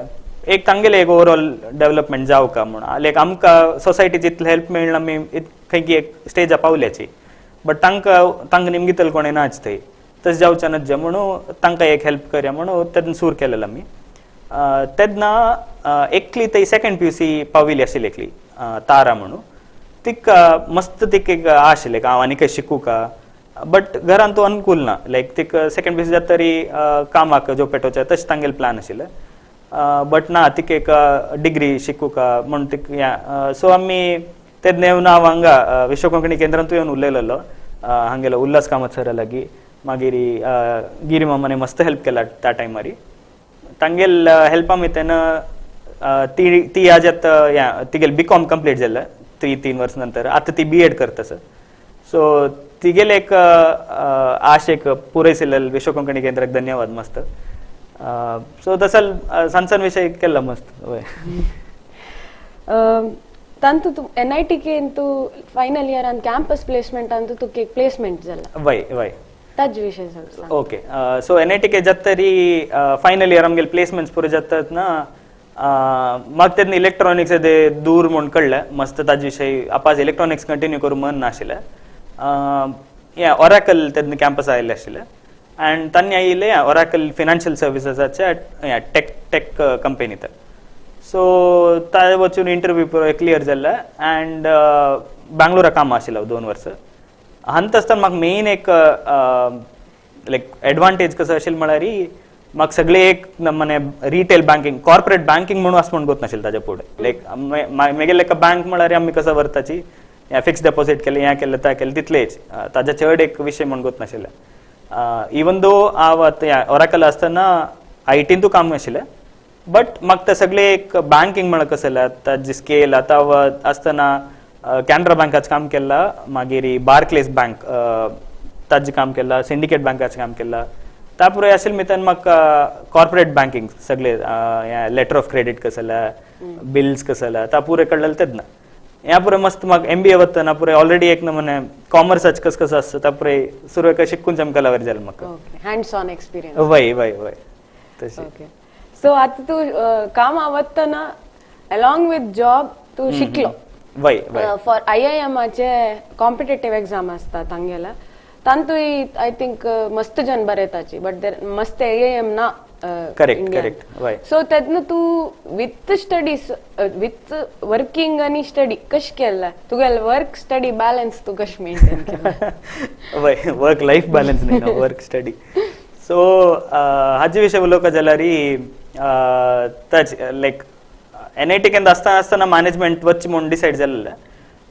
B: एक तांगेले एक ओवरऑल डेव्हलपमेंट जावका म्हूण. लायक आमकां सोसायटीची इतलें हेल्प मेळ्ळें आमी खंय एक स्टेजार पावल्याची, बट तांकां तांकां निमगितले कोणें नाच थंय तशें जावचें नाच म्हणून तांकां एक हेल्प करया म्हणून तेन्ना सुरू केलेलें आमी. तेन्ना एकली थंय सेकंड PUC पाविल्ली आशिल्ली एकली तारा म्हणून, तिका मस्त तिका एक आशिल्लें हांव आनी खंय शिकूं का, बट घरान तो अनुकूल ना लायक तिका सेकंड PUC जाता तरी कामाक जो पेटोवचें तशें तांगेलें प्लॅन आशिल्लें. बट ना तिका एक डिग्री शिकूं का म्हूण तिका. सो आमी तेन्ना येवन हांव हांगा विश्व कोंकणी केंद्रांतूय येवन उलयलेलो हांगेलो उल्हास कामत सरा लागीं. मागीर गिरी मामाने मस्त हेल्प केला त्या टायमार. तांगेल हेल्पा आमी तेन्ना ती ती आज आतां तिगेल BCom complete जालें 3 वर्स नंतर, आतां ती BEd करता सर. सो तिगेले एक आश एक पुरयसिल्लें विश्व कोंकणी केंद्राक धन्यवाद मस्त. सो तसल सान सान विशय केला मस्त. वय
A: ತಂತು NITK ಅಂತೂ ಫೈನಲ್ ಇಯರ್ ಅಂತ ಕ್ಯಾಂಪಸ್ ಪ್ಲೇಸ್ಮೆಂಟ್ ಅಂತೂ ತುಕ್ಕೆ ಪ್ಲೇಸ್ಮೆಂಟ್ ಜಲ್ಲ.
B: ವೈ ವೈ
A: ತಜ್ ವಿಷಯ ಸ್ವಲ್ಪ.
B: ಓಕೆ, ಸೊ NITK ಜತ್ತರಿ ಫೈನಲ್ ಇಯರ್ ಆಮ್ಗೆ ಪ್ಲೇಸ್ಮೆಂಟ್ಸ್ ಪೂರ ಜತ್ತತ್ನ म्हाका तेन्ना इलेक्ट्रॉनिक्स ते दूर म्हूण कळ्ळें मस्त ताजे विशय आपाज इलेक्ट्रॉनिक्स कंटिन्यू करूं मन नाशिल्लें. हें ओराकल तेन्ना कॅम्पस आयिल्लें आशिल्लें आनी तांणी आयिल्लें ओराकल फिनान्शियल सर्विसीसाच्या टेक टेक कंपनीत. सो ताजे वचून इंटरव्यू क्लियर जाल्ले अँड बँगलोरा काम आशिल्लें हांव 2 वर्सां. हंत आसतना म्हाका मेन एक लायक एडवांटेज कसो आशिल्लें म्हळ्यार म्हाका सगळे एक मने रिटेल बँकिंग, कॉर्पोरेट बँकिंग म्हणून आसा म्हूण गोत नाशिल्लें ताज्या फुडें. लायक मेगेले एका बँक म्हळ्यार आमी कसो व्हरताची, हें फिक्स डेपॉझीट केलें, हें केलें, तें केलें, तितलेच. ताज्या चड एक विशय म्हूण गोत नाशिल्लें. इवन दो हांव आतां ओराकल आसतना आयटींतू काम आशिल्लें, बट म्हाका ते सगळे एक बँकिंग म्हळ्यार कसं जालें, ताजी स्केल. आतां हांव आसतना कॅनरा बँकाचें काम केलां, मागीर बार्कलेस बँक ताजें काम केलां, सिंडिकेट बँकाचें काम केलां. त्या पुराय आशिल्लें मितान म्हाका कॉर्पोरेट बँकिंग सगळे लेटर ऑफ क्रेडिट कसं जालें, बिल्स कसं जालें, त्या पुरे कळ्ळें तेन्ना. ह्या पुरे मस्त म्हाका एमबीए वतना पुरे ऑलरेडी एक नमुने कॉमर्साचें कसं कसं आसता, त्या पुरे सुरवेक शिकून चमकला जालें म्हाका.
A: Okay, hands on experience.
B: वय वय वय तशी.
A: ओके, सो आता तू काम आवडताना अलॉंग विथ जॉब तू शिकलो.
B: वय वय
A: फॉर आयआयएमाचे कॉम्पिटेटिव्ह एक्झाम असता तांगेला, तांतूय I think मस्त जन बरेताची, बट there मस्त आयआयएम ना.
B: करेक्ट करेक्ट वय.
A: सो तेन्ना तू विथ स्टडीज, विथ वर्किंग आनी स्टडी कशें केल्लें? तुगेलें वर्क स्टडी बॅलन्स तूं कशें मेंटेन केलें?
B: वय, वर्क लायफ बॅलन्स न्ही, वर्क स्टडी. सो हाजे विशय उलोवपा जाल्यार तच लायक एनआयटी केन्ना आसतना आसतना मॅनेजमेंट वच म्हूण डिसायड जाल्लें,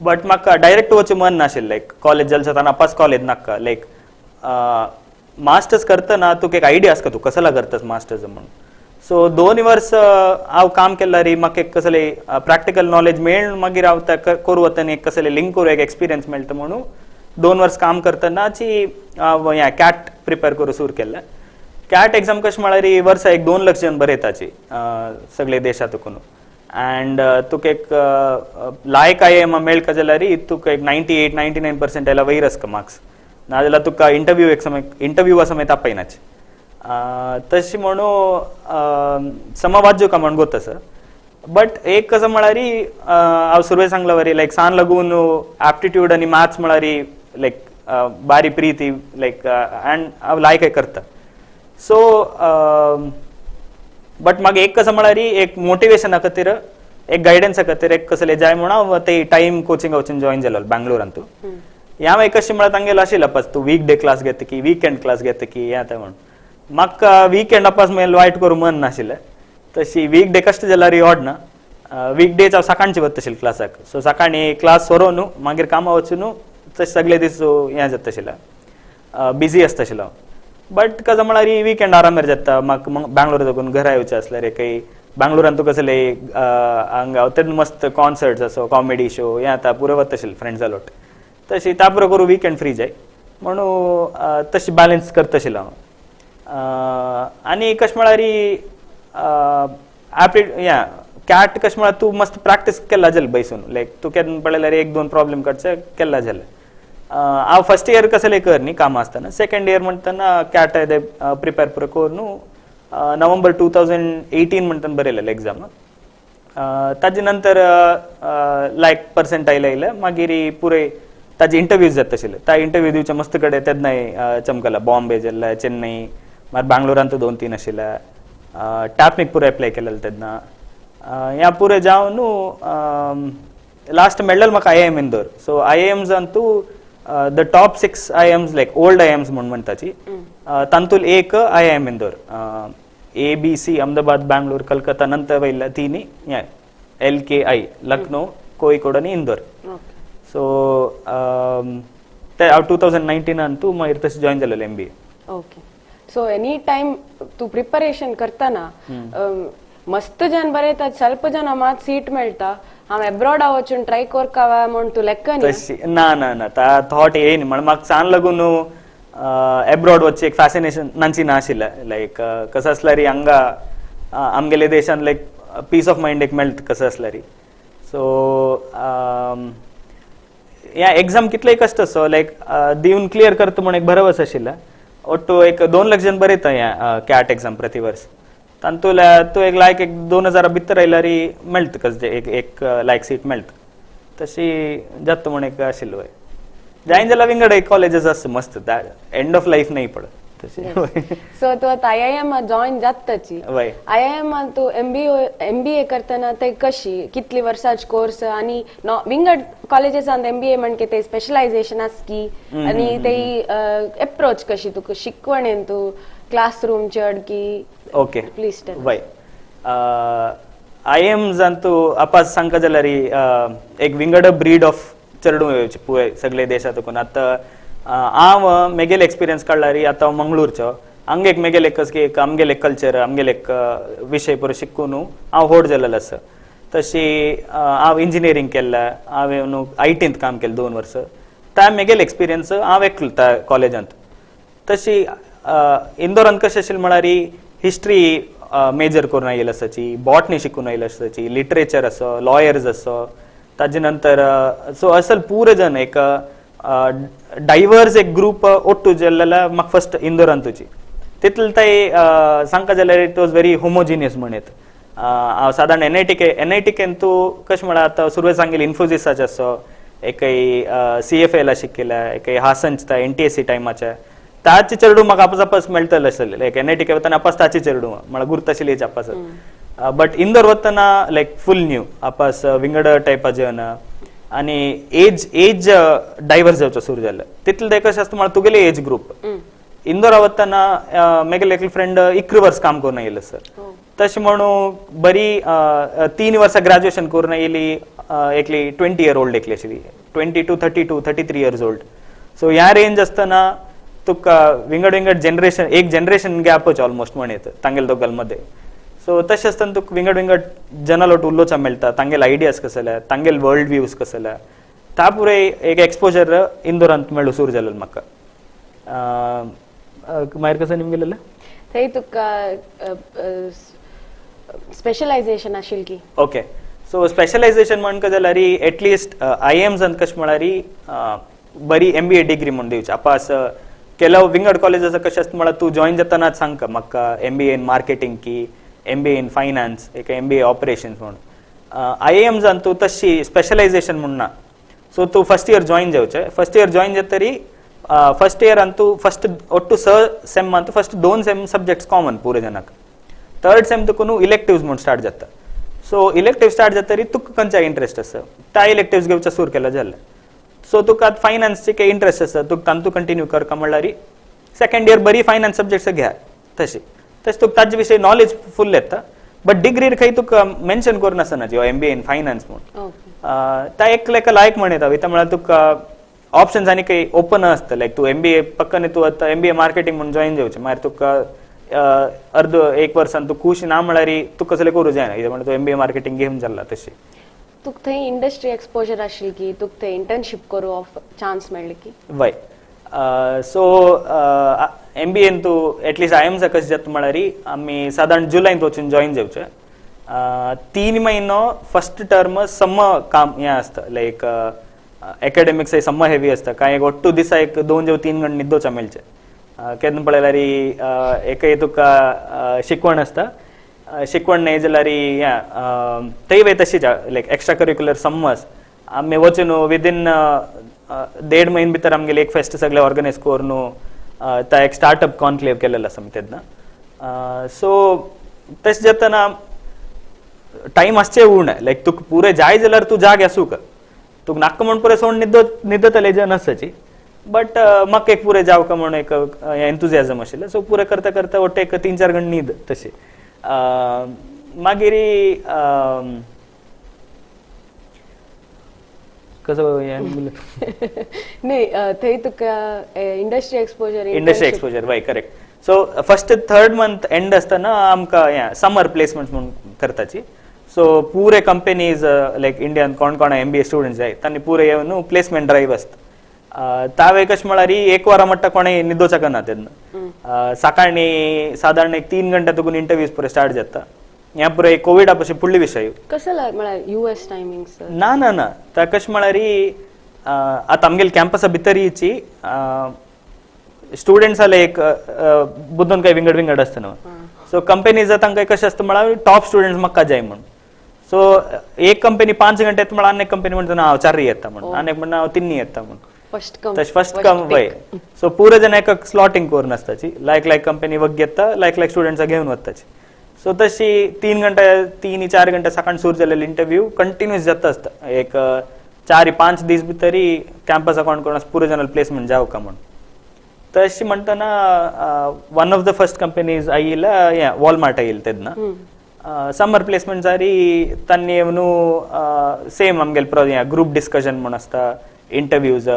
B: बट म्हाका डायरेक्ट वचूं मन नाशिल्लें. लायक कॉलेज जालें जाता अपास कॉलेज नाका. लायक मास्टर्स करतना तुका एक आयडिया आसता तूं कसला करतास मास्टर्स म्हणून. सो 2 वर्स हांव काम केल्यार म्हाका एक कसले प्रॅक्टिकल नॉलेज मेळून मागीर हांव ते करूं वतना एक कसले लिंक करूं एक एक्सपिरियन्स मेळटा म्हणून 2 वर्स काम करतनाची हांव हें कॅट प्रिपेर करूं सुरू केल्लें. कॅट एक्झाम कशें म्हळ्यार वर्सा एक 2 लक्ष जन बरयताची सगळे देशांतून अँड तुका एक लायक आयआयएम मेळका जाल्यार तुका एक 98 99% येला वयर आसता मार्क्स, नाजाल्यार तुका इंटरव्यू एक समय इंटरव्यूवा समेत आपयनाच. तशें म्हणून समा वाजूका म्हण गोत आसा, बट एक कसं म्हळ्यार हांव सुरवेक सांगला वरी लायक सान लागून एप्टिट्यूड आनी मॅथ्स म्हळ्यार लायक बारी प्रीती, लायक अँड हांव लायक करता. सो बट मागीर एक कसं म्हळ्यार एक मोटिवेशना खातीर, एक गायडन्सा खातीर एक कसले जाय म्हणून हांव ते टायम कोचिंग वचून जॉईन जालो बँगलोरांतू. ह्या मागीर कशें म्हळ्यार तांगेलो आशिल्लो अपास तूं वीक डे क्लास घेता की विकेंड क्लास घेता की हें तें म्हणून. म्हाका विकेंड अपास मागीर वायट करूं मन नाशिल्लें. तशी वीक डे कश्ट जाल्यार ना, वीक डेज हांव सकाळचे वता आशिल्लें क्लासाक. सो सकाळी क्लास सोरोवन मागीर कामां वचून तशें सगळे दीस हें जाता आशिल्लें, बिजी आसता आशिल्लो हांव. बट कसं म्हळ्यार विकेंड आरामार जाता म्हाका. बँगलोर साकून घरा येवचें आसल्यार काही बँगलोरान तुका कसले हांगा तेन्ना मस्त कॉन्सर्ट्स असो, कॉमेडी शो हें आतां पुरो वता आशिल्लें फ्रेंड्सा लोट. तशी त्या पुरो करूं विकेंड फ्री जाय म्हणून तशी बॅलन्स करता आशिल्लो हांव. आनी कशें म्हळ्यार या कॅट कशें म्हळ्यार तूं मस्त प्रॅक्टीस केला जालें बैसून. लायक तूं केन्ना पळयल्यार एक दोन प्रॉब्लेम काडचे केला जालें. हांव फर्स्ट इयर कसले कर न्ही कामां आसतना, सेकंड इयर म्हणटना कॅट प्रिपेर पुरो करून नोव्हेंबर 2018 म्हणटना बरयलेलें एग्जाम. ताजे नंतर लायक पर्सेंटायल आयले, मागीर पुरे ताजे इंटरव्यूज जाता आशिल्ले. त्या इंटरव्यू दिवचे मस्त कडेन तेन्नाय चमकला. बॉम्बे जाल्ले, चेन्नई, मागीर बँगलोरांत दोन तीन आशिल्ले, टॅपनीक पुरो एप्लाय केलेले तेन्ना. ह्या पुरे जावन लास्ट मेळ्ळें म्हाका आयआयएम इंदोर. सो आयआयएम्स अंतू the top six IIMs, like old IIMs म्हूण म्हणटाची, तांतूल एक IIM Indore. A B C Ahmedabad, Bangalore, Calcutta, नंतर वयल्या तिनी एलकेआय, लखनौ, कोळिकोड आनी इंदोर. सो ते हांव 2019 तूं मागीर तशें जॉईन जालेलें MBA.
A: Okay, so any time तूं प्रिपरेशन करतना मस्त जन बरयतात, ಸ್ವಲ್ಪ ಜನ ಮಾತ್ರ ಸೀಟ್ ಮೇಳ್ತಾ. हांव एब्रॉड वचून ट्राय कोरकावा म्हूण तूं लेक्क न्ही?
B: तशी ना ना ना, ता थॉट येयनी. म्हण म्हाका सान लागून एब्रॉड वचचे एक फॅसिनेशन नांची ना आशिल्लें. लायक कसं आसल्यार हांगा आमगेले देशान लायक पीस ऑफ मायंड एक मेळटा कसं आसल्यार. सो ह्या एग्जाम कितलेय कश्ट आसो, लायक दिवन क्लियर करता म्हूण एक भरवस आशिल्लें. ಒಟ್ಟು एक 2 लक्ष जन बरयता ह्या कॅट एग्जाम प्रति वर्स. तांतूल्या तूं एक लायक एक 2000 भितर आयल्यार मेळटा कसले एक एक लायक सीट मेळटा. तशी जाता म्हूण एक आशिल्लो. जायन जाल्यार विंगड एक कॉलेजीस आसता मस्त, एंड ऑफ लायफ नाही पड. तशें.
A: सो तूं आतां आयआयएम जॉईन जाताची, आयआयएम तूं एमबीए करतना ते कशी कितली वर्सांची कोर्स आनी विंगड कॉलेजेसान एमबीए म्हणके ते स्पेशलायझेशन आसकी आनी ते एप्रोच कशी तुका शिकवणेन तूं क्लासरूम चड की?
B: Okay,
A: please tell.
B: वय, आयआयएम तूं आपास सांगका जाल्यार एक विंगड ब्रीड ऑफ चेडूं येवचे पुराय सगळे देशांतून. आतां हांव मेगेले एक्सपिरियन्स काडल्यार आतां हांव मंगळूरचो, हांगा एक मेगेले एक आमगेले कल्चर आमगेले एक विशय पुरो शिकून हांव व्हड जालेलो आसा. तशी हांव इंजिनियरींग केल्लें, हांवें न्हू आयटींत काम केलें 2 वर्सां, त्या मेगेले एक्सपिरियन्स हांव एकलो त्या कॉलेजांत. तशी इंदोरांत कशें आशिल्लें म्हळ्यार हिस्ट्री मेजर करून आयिल्ले आसाची, बॉटनी शिकून आयिल्ले आसाची, लिटरेचर आसो, लॉयर्स आसो, ताजे नंतर सो असल पुरे जण एक डायवर्स एक ग्रूप ओट्टू जाल्लेला म्हाका फर्स्ट इंदोरांतूची. तितले ते सांगका जाल्यार it was very homogeneous म्हणत. हांव सादारण एनआयटीकेन तूं कशें म्हळ्यार आतां सुरवेक सांगिल्लें इन्फोसिसाचें आसो, एकय सीएफएला शिकिल्लें, एकय हासनच्या एनटीएससी टायमाचे ताचे चेडूं म्हाका आपस आपस मेळटलें आसलें. लायक एनआयटीके वतना आपस ताचे चेडूं म्हळ्यार गुर्त आशिल्ली आपस. बट इंदोर वतना लायक फूल न्यू आपस विंगड टायपाचे आनी एज एज डायवर्स जावचो सुरू जालें. तितलें ते कशें आसता म्हळ्यार तुगेले एज ग्रूप. इंदोरा वतना मेगेले एकले फ्रेंड 11 वर्स काम करून आयिल्ले सर. तशें म्हणून बरी 3 वर्सां ग्रॅज्युएशन करून आयिल्ली एकली 20 इयर ओल्ड एकली आशिल्ली, 22 32 33 इयर्स ओल्ड. सो ह्या रेंज आसतना तुका विंगड विंगड जनरेशन एक जनरेशन गॅपच ऑलमोस्ट म्हणयत तांगेले दोगां मदें. सो तशें आसतना तुका विंगड विंगड जनां लोट उलोवचा मेळटा, तांगेले आयडियाज कसले, तांगेले वर्ल्ड व्यूज कसले, ता पुराय एक एक्सपोजर इंदोरांत मेळूं सुरू जालें म्हाका. मागीर कसो निमगेलें
A: थंय तुका स्पेशलायझेशन आशिल्लें की?
B: ओके, सो स्पेशलायझेशन म्हणका जाल्यार एटलिस्ट आयआयएम्सान कशें म्हळ्यार बरी एमबीए डिग्री म्हूण दिवची. आपास ಕೆಲವು ವಿಂಗಡ್ ಕಾಲೇಜಸ್ कशें आसता म्हळ्यार तूं जॉईन जातनाच सांगका म्हाका एमबीए इन मार्केटिंग की एमबीए इन फायनान्स एक एमबीए ऑपरेशन्स म्हणून. आयआयएम्सान तूं तशी स्पेशलायझेशन म्हूण ना. सो तूं फर्स्ट इयर जॉईन जावचें, फर्स्ट इयर जॉईन जातरी फर्स्ट इयरान तूं फर्स्ट ಒಟ್ಟು स सेम अंत फर्स्ट 2 सेम सब्जेक्ट्स कॉमन पुरे जनाक. थर्ड सेम तुका न्हू इलेक्टिव्स म्हूण स्टार्ट जाता. सो इलेक्टिव्ह स्टार्ट जातरी तुका खंयच्या इंट्रस्ट आसा त्या इलेक्टिव्स घेवचा सुरू केला जालें. सो तुका आतां फायनान्सचे काही इंट्रस्ट आसा तुका तांतू कंटिन्यू कर का म्हणल्यार सेकंड इयर बरी फायनान्स सब्जेक्ट्स घ्या तशें तशें तुका ताजे विशय नॉलेज फूल येता. बट डिग्रीर खंय तुका मेन्शन करून आसना जी एमबीए इन फायनान्स म्हूण. त्या एक लेका लायक म्हण येता वयता म्हळ्यार तुका ऑप्शन्स आनी काही ओपन आसता. लायक तूं एमबीए पक्काने तूं आतां एमबीए मार्केटिंग म्हूण जॉईन जावचें, मागीर तुका अर्द एक वर्सान तूं खूश ना म्हळ्यार तुका कसलें करूं जायना कित्याक म्हणल्यार तूं एमबीए मार्केटिंग घेवन जाल्ला. तशें
A: तुका थंय इंडस्ट्री एक्सपोजर आशिल्ली की तुका थंय इंटर्नशीप करूं ऑफ चान्स मेळ्ळी की?
B: वय, सो एमबीएन तूं एटलिस्ट आयएमसा कशें जाता म्हळ्यार आमी सादारण जुलयंत वचून जॉईन जावचें. 3 महिनो फर्स्ट टर्म सम्म काम हें आसता, लायक एकेडमिक्स सम्म हेवी आसता. कांय ಒಟ್ಟು दिसा एक 2 जेव 3 गंटे निद्दोचा मेळचें. केन्ना पळयल्यार एकय तुका शिकवण आसता, शिकवण न्हय जाल्यार हें थंय वय तशीच लायक एक्स्ट्रा करिक्युलर सम्मस आमी वचून विदीन 1.5 म्हयने भितर आमगेले एक फेस्ट सगळे ऑर्गनायज करून ता एक स्टार्टअप कॉन्क्लेव केलेलो आसा आमी तेन्ना. सो तशें जातना टायम आसचें उणें, लायक तुका पुरे जाय जाल्यार तूं जाग आसूंक, तुका नाका म्हूण पुरे सोड न्हिदतले जन आसाची. बट म्हाका एक पुरे जावका म्हूण एक एन्थुजियाजम आशिल्लें. सो पुरे करता करता वट्ट एक 3-4 घंटे न्हीद तशी. मागीर कसो
A: न्हय थंय तुका इंडस्ट्री एक्सपोजर,
B: इंडस्ट्री एक्सपोजर वय correct. So first 3rd month end आसतना आमकां हें समर प्लेसमेंट म्हूण करताची. सो पुरे कंपनीज लायक इंडियान कोण कोण एमबीए स्टुडंट्स जाय तांणी पुरे येवन प्लेसमेंट ड्रायव्ह आसता. तावे कशें म्हळ्यार 1 वरां म्हणटा कोणें न्हिदोवचें ना तेन्ना. सकाळीं सादारण एक 3 घंटे तुकून इंटरव्यूज पुरे स्टार्ट जाता. ह्या पुरे कोविडा पसून फुडले विशय
A: कसो म्हळ्यार यूएस टायमिंग्स
B: ना ना ना ता कशें म्हळ्यार आतां आमगेले कॅम्पसा भितर येची स्टुडंट्स जाल्यार एक बुद्दून काय विंगड विंगड आसता न्हू. सो कंपनीज तांकां कशें आसता म्हळ्यार टॉप स्टुडंट्स म्हाका जाय म्हूण. सो एक कंपनी 5 घंटे येता म्हळ्यार आनी एक कंपनी म्हणटा ना हांव 4 येता म्हूण, आनी एक म्हणटा हांव 3 येता म्हूण.
A: फर्स्ट कम
B: तशें फर्स्ट कम वय. सो पुरे जण एक स्लॉटिंग करून आसताची, लायक लायक कंपनी वग घेता, लायक लायक स्टुडंट्सा घेवन वताची. सो तशी 3 घंटे 3-4 घंटे सकाळ सुरू जालेले इंटरव्यू कंटिन्युअस जाता आसता. एक 4-5 दीस भितरी कॅम्पस अकाउंट करून पुरे जण प्लेसमेंट जावं का म्हणून. तशी म्हणटना one of the first companies आयिल्ला हें वॉलमार्ट आयिल्लें तेन्ना. समर प्लेसमेंट जारी तांणी येवन सेम आमगेले ग्रुप डिस्कशन म्हूण आसता, इंटरव्यूज,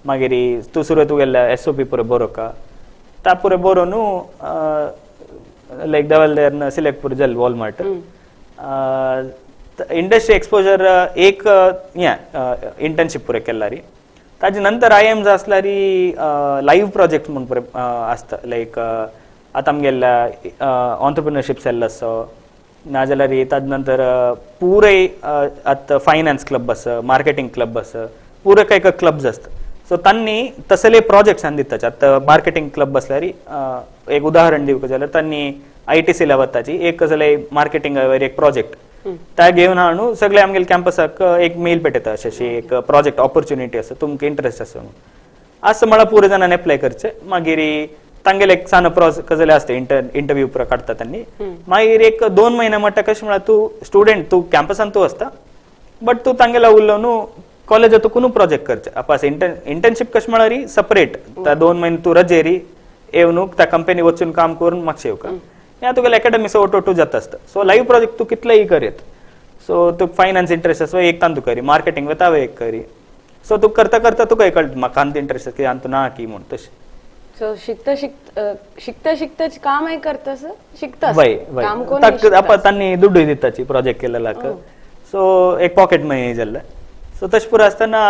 B: मागीर तूं सुरवेक तुगेले एसओपी पुरो बरोवका, ता पुरो बरोवन लायक देवल सिलेक्ट पुरो जालें वॉलमार्ट. इंडस्ट्री एक्सपोजर एक हें इंटर्नशीप पुरो केल्यारी. ताजे नंतर I AIIMS आसल्यारी लायव्ह प्रोजेक्ट म्हूण पुरो आसता. लायक आतां आमगेल्या ऑन्टरप्रिनरशीप सेल आसा, नाजाल्यार ताजे नंतर पुरे आतां फायनान्स क्लब आसा, मार्केटींग क्लब आसा, पुरे काय क्लब्स आसता. सो तांणी तसले प्रोजेक्ट्स आनी दिताचे. आतां मार्केटींग क्लब आसल्यार एक उदाहरण दिवपाक जाल्यार तांणी ITC ला वताची एक कसले मार्केटिंग एक प्रोजेक्ट त्या घेवन हाडून सगळे आमगेले कॅम्पसाक एक मेल पेटयता, अशें अशी एक प्रोजेक्ट ऑपॉर्च्युनिटी आसा, तुमकां इंट्रस्ट आसा म्हणून. असं म्हळ्यार पुरे जाणांनी एप्लाय करचें. मागीर तांगेले एक सान प्रोसेस कसले आसता, इंटरव्यू पुरो काडटा तांणी. मागीर एक 2 म्हयने म्हणटा कशें म्हळ्यार तूं स्टुडंट, तूं कॅम्पसान तूं आसता बट तूं तांगेला उरलो न्हू कॉलेजात तुका प्रोजेक्ट करचें. आपास इंटर्नशीप कशें म्हळ्यार सपरेट त्या 2 म्हयने तूं रजेरी येवन त्या कंपनी वचून काम करून मातशें येवका, ह्या तुगेले एकेडमिक्स ओटोटू जाता आसता. सो लायव्ह प्रोजेक्ट तूं कितलेय करयत. सो तुका फायनान्स इंट्रस्ट आसा एक तांतू करी, मार्केटिंग वता एक करी. सो तूं करता करता तुका कळटा म्हाका आमकां इंट्रस्ट आसा की आमकां ना की म्हूण तशें.
A: सो शिकता शिकता शिकताच कामय करतास, शिकता
B: वय वय आपण तांणी दुड्डूय दिताची प्रोजेक्ट केलेल्याक. सो एक पॉकेट मनी जाल्लें. सो तशें पुरो आसतना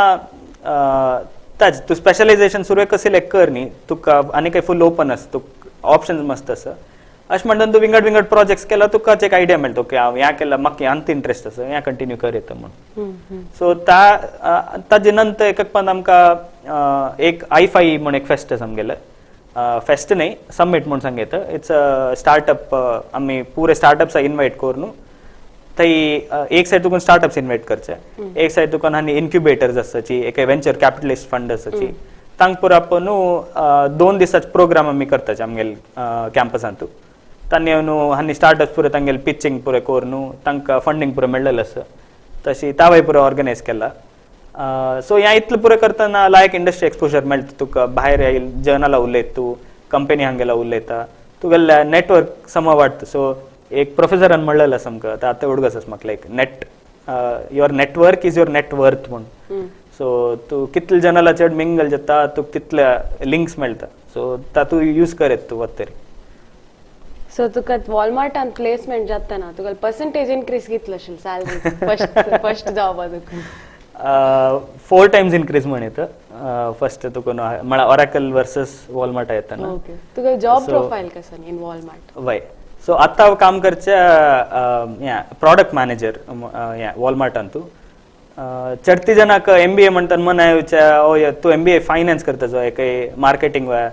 B: ताज तूं स्पेशलायझेशन सुरवेक सिलेक्ट कर न्ही, तुका आनी काय फूल ओपन आसा, तुका ऑप्शन्स मस्त आसा. अशें म्हणटना तूं विंगड विंगड प्रोजेक्ट्स केला तुका एक आयडिया मेळटा, ओके हांव ह्या केला म्हाका आमकां इंट्रस्ट आसा ह्या कंटिन्यू कर येता म्हणून. सो ताजे नंतर एक पण आमकां एक I5 म्हूण एक फेस्ट आसा आमगेलें, फेस्ट न्ही समीट म्हूण सांगता. It's a startup, आमी पुरे स्टार्टअप्स इनवायट करून थंय एक सायड तुका स्टार्टअप्स इनवायट करचे, एक सायड तुका आनी इन्क्युबेटर्स आसाची, एक वेंचर कॅपिटलिस्ट फंड आसाची, तांकां पुरो आपण 2 दिसाचे प्रोग्राम आमी करताचे आमगेले कॅम्पसांतू. तांणी येवन आनी स्टार्टअप्स पुरो तांगेले पिचिंग पुरो करून तांकां फंडींग पुरो मेळ्ळेलें आसा, तशी तावय पुरो ऑर्गनायज केला. सो ह्या इतलें पुरो करतना लायक इंडस्ट्री एक्सपोजर मेळटा तुका, भायर येयल जर्नला उलयता तूं, कंपनी हांगेला उलयता, तुगेलें नेटवर्क समा वाडटा. सो एक प्रोफेसरान म्हणलेलें आसा आमकां, आतां उडगस आसा म्हाका, like net your network is your net worth म्हूण. सो तूं कितले जनाला चड मिंगल जाता तुका तितले लिंक्स मेळटा. सो तातूं यूज करत तूं वतरी.
A: सो तुका वॉलमार्टान प्लेसमेंट जाता ना तुका पर्सेंटेज इनक्रीज कितलो आशिल्लो सॅलरी फर्स्ट फर्स्ट जॉबा तुका?
B: 4 टायम्स इनक्रीज म्हण येता फर्स्ट तुका म्हळ्यार ऑरेकल वर्सस वॉलमार्ट येता ना.
A: तुका जॉब प्रोफायल कसो इन वॉलमार्ट?
B: वय, सो आतां हांव काम करचें प्रॉडक्ट मॅनेजर वॉलमार्टान. तूं चडती जणांक MBA म्हणटात मन येवच्या, ओ तूं MBA finance करता, जो एक मार्केटिंग वा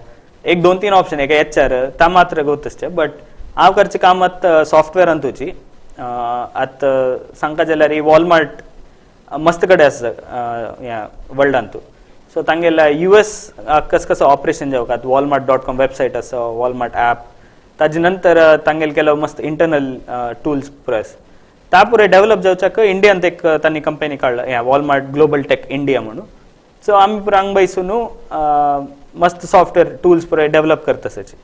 B: एक 2-3 ऑप्शन, एक HR ता मात्र गोत आसचे. बट हांव करचें काम आतां सॉफ्टवेअरान तुजी. आतां सांगता जाल्यार वॉलमार्ट मस्त कडेन आसा ह्या वर्ल्डान तूं. सो तांगेल्या US कस कसो ऑपरेशन जावं आतां Walmart.com website आसा, वॉलमार्ट ॲप, ताजे नंतर तांगेले केलो मस्त इंटरनल टूल्स पुरो आसा. ता पुरो डेव्हलप जावच्याक इंडियांत एक तांणी कंपनी काडला, ह्या वॉलमार्ट ग्लोबल टेक इंडिया म्हणून. सो आमी पुरो हांगा बैसून मस्त सॉफ्टवेअर टूल्स पुरो डेव्हलप करता आसाचे.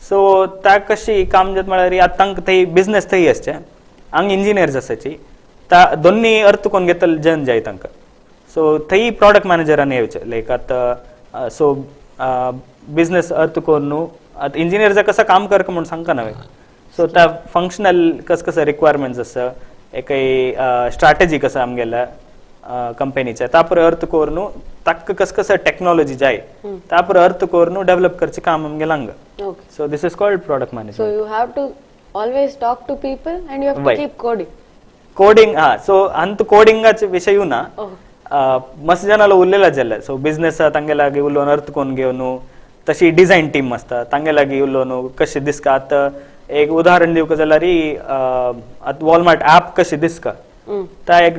B: सो ता कशी काम जाता म्हळ्यार आतां तांकां थंय बिजनेस थंय आसचे, हांगा इंजिनियर्स आसाची, ता दोन्ही अर्थ कोण घेतले जन जाय तांकां. सो थंय प्रॉडक्ट मॅनेजरान येवचें, लायक आतां सो बिजनेस अर्थ करून न्हू आतां इंजिनियर्सा कसो काम करता म्हूण सांगता हांवें. सो त्या फंक्शनल कस कसं रिक्वायरमेंट्स आसा, एक स्ट्रॅटेजी कसं आमगेल्या कंपनीचे, ता पुरो अर्थ करून ताका कस कसं टेक्नॉलॉजी जाय ता पुरो अर्थ करून डेव्हलप करचें काम आमगेलें हांगा. So this is called product management.
A: So you have to always talk to people and you have to keep coding.
B: Coding हा, सो अंत कोडिंगाचे विषय ना मस्त जनाला उरलेला जाल्ले. सो बिजनेस तांगे लागीं उलोवन अर्थ कोण घेवन, तशी डिझायन टीम आसता तांगे लागीं उलोवन कशें दिसता. आतां एक उदाहरण दिवंक जाल्यार आतां वॉलमार्ट ॲप कशें दिसता, ता एक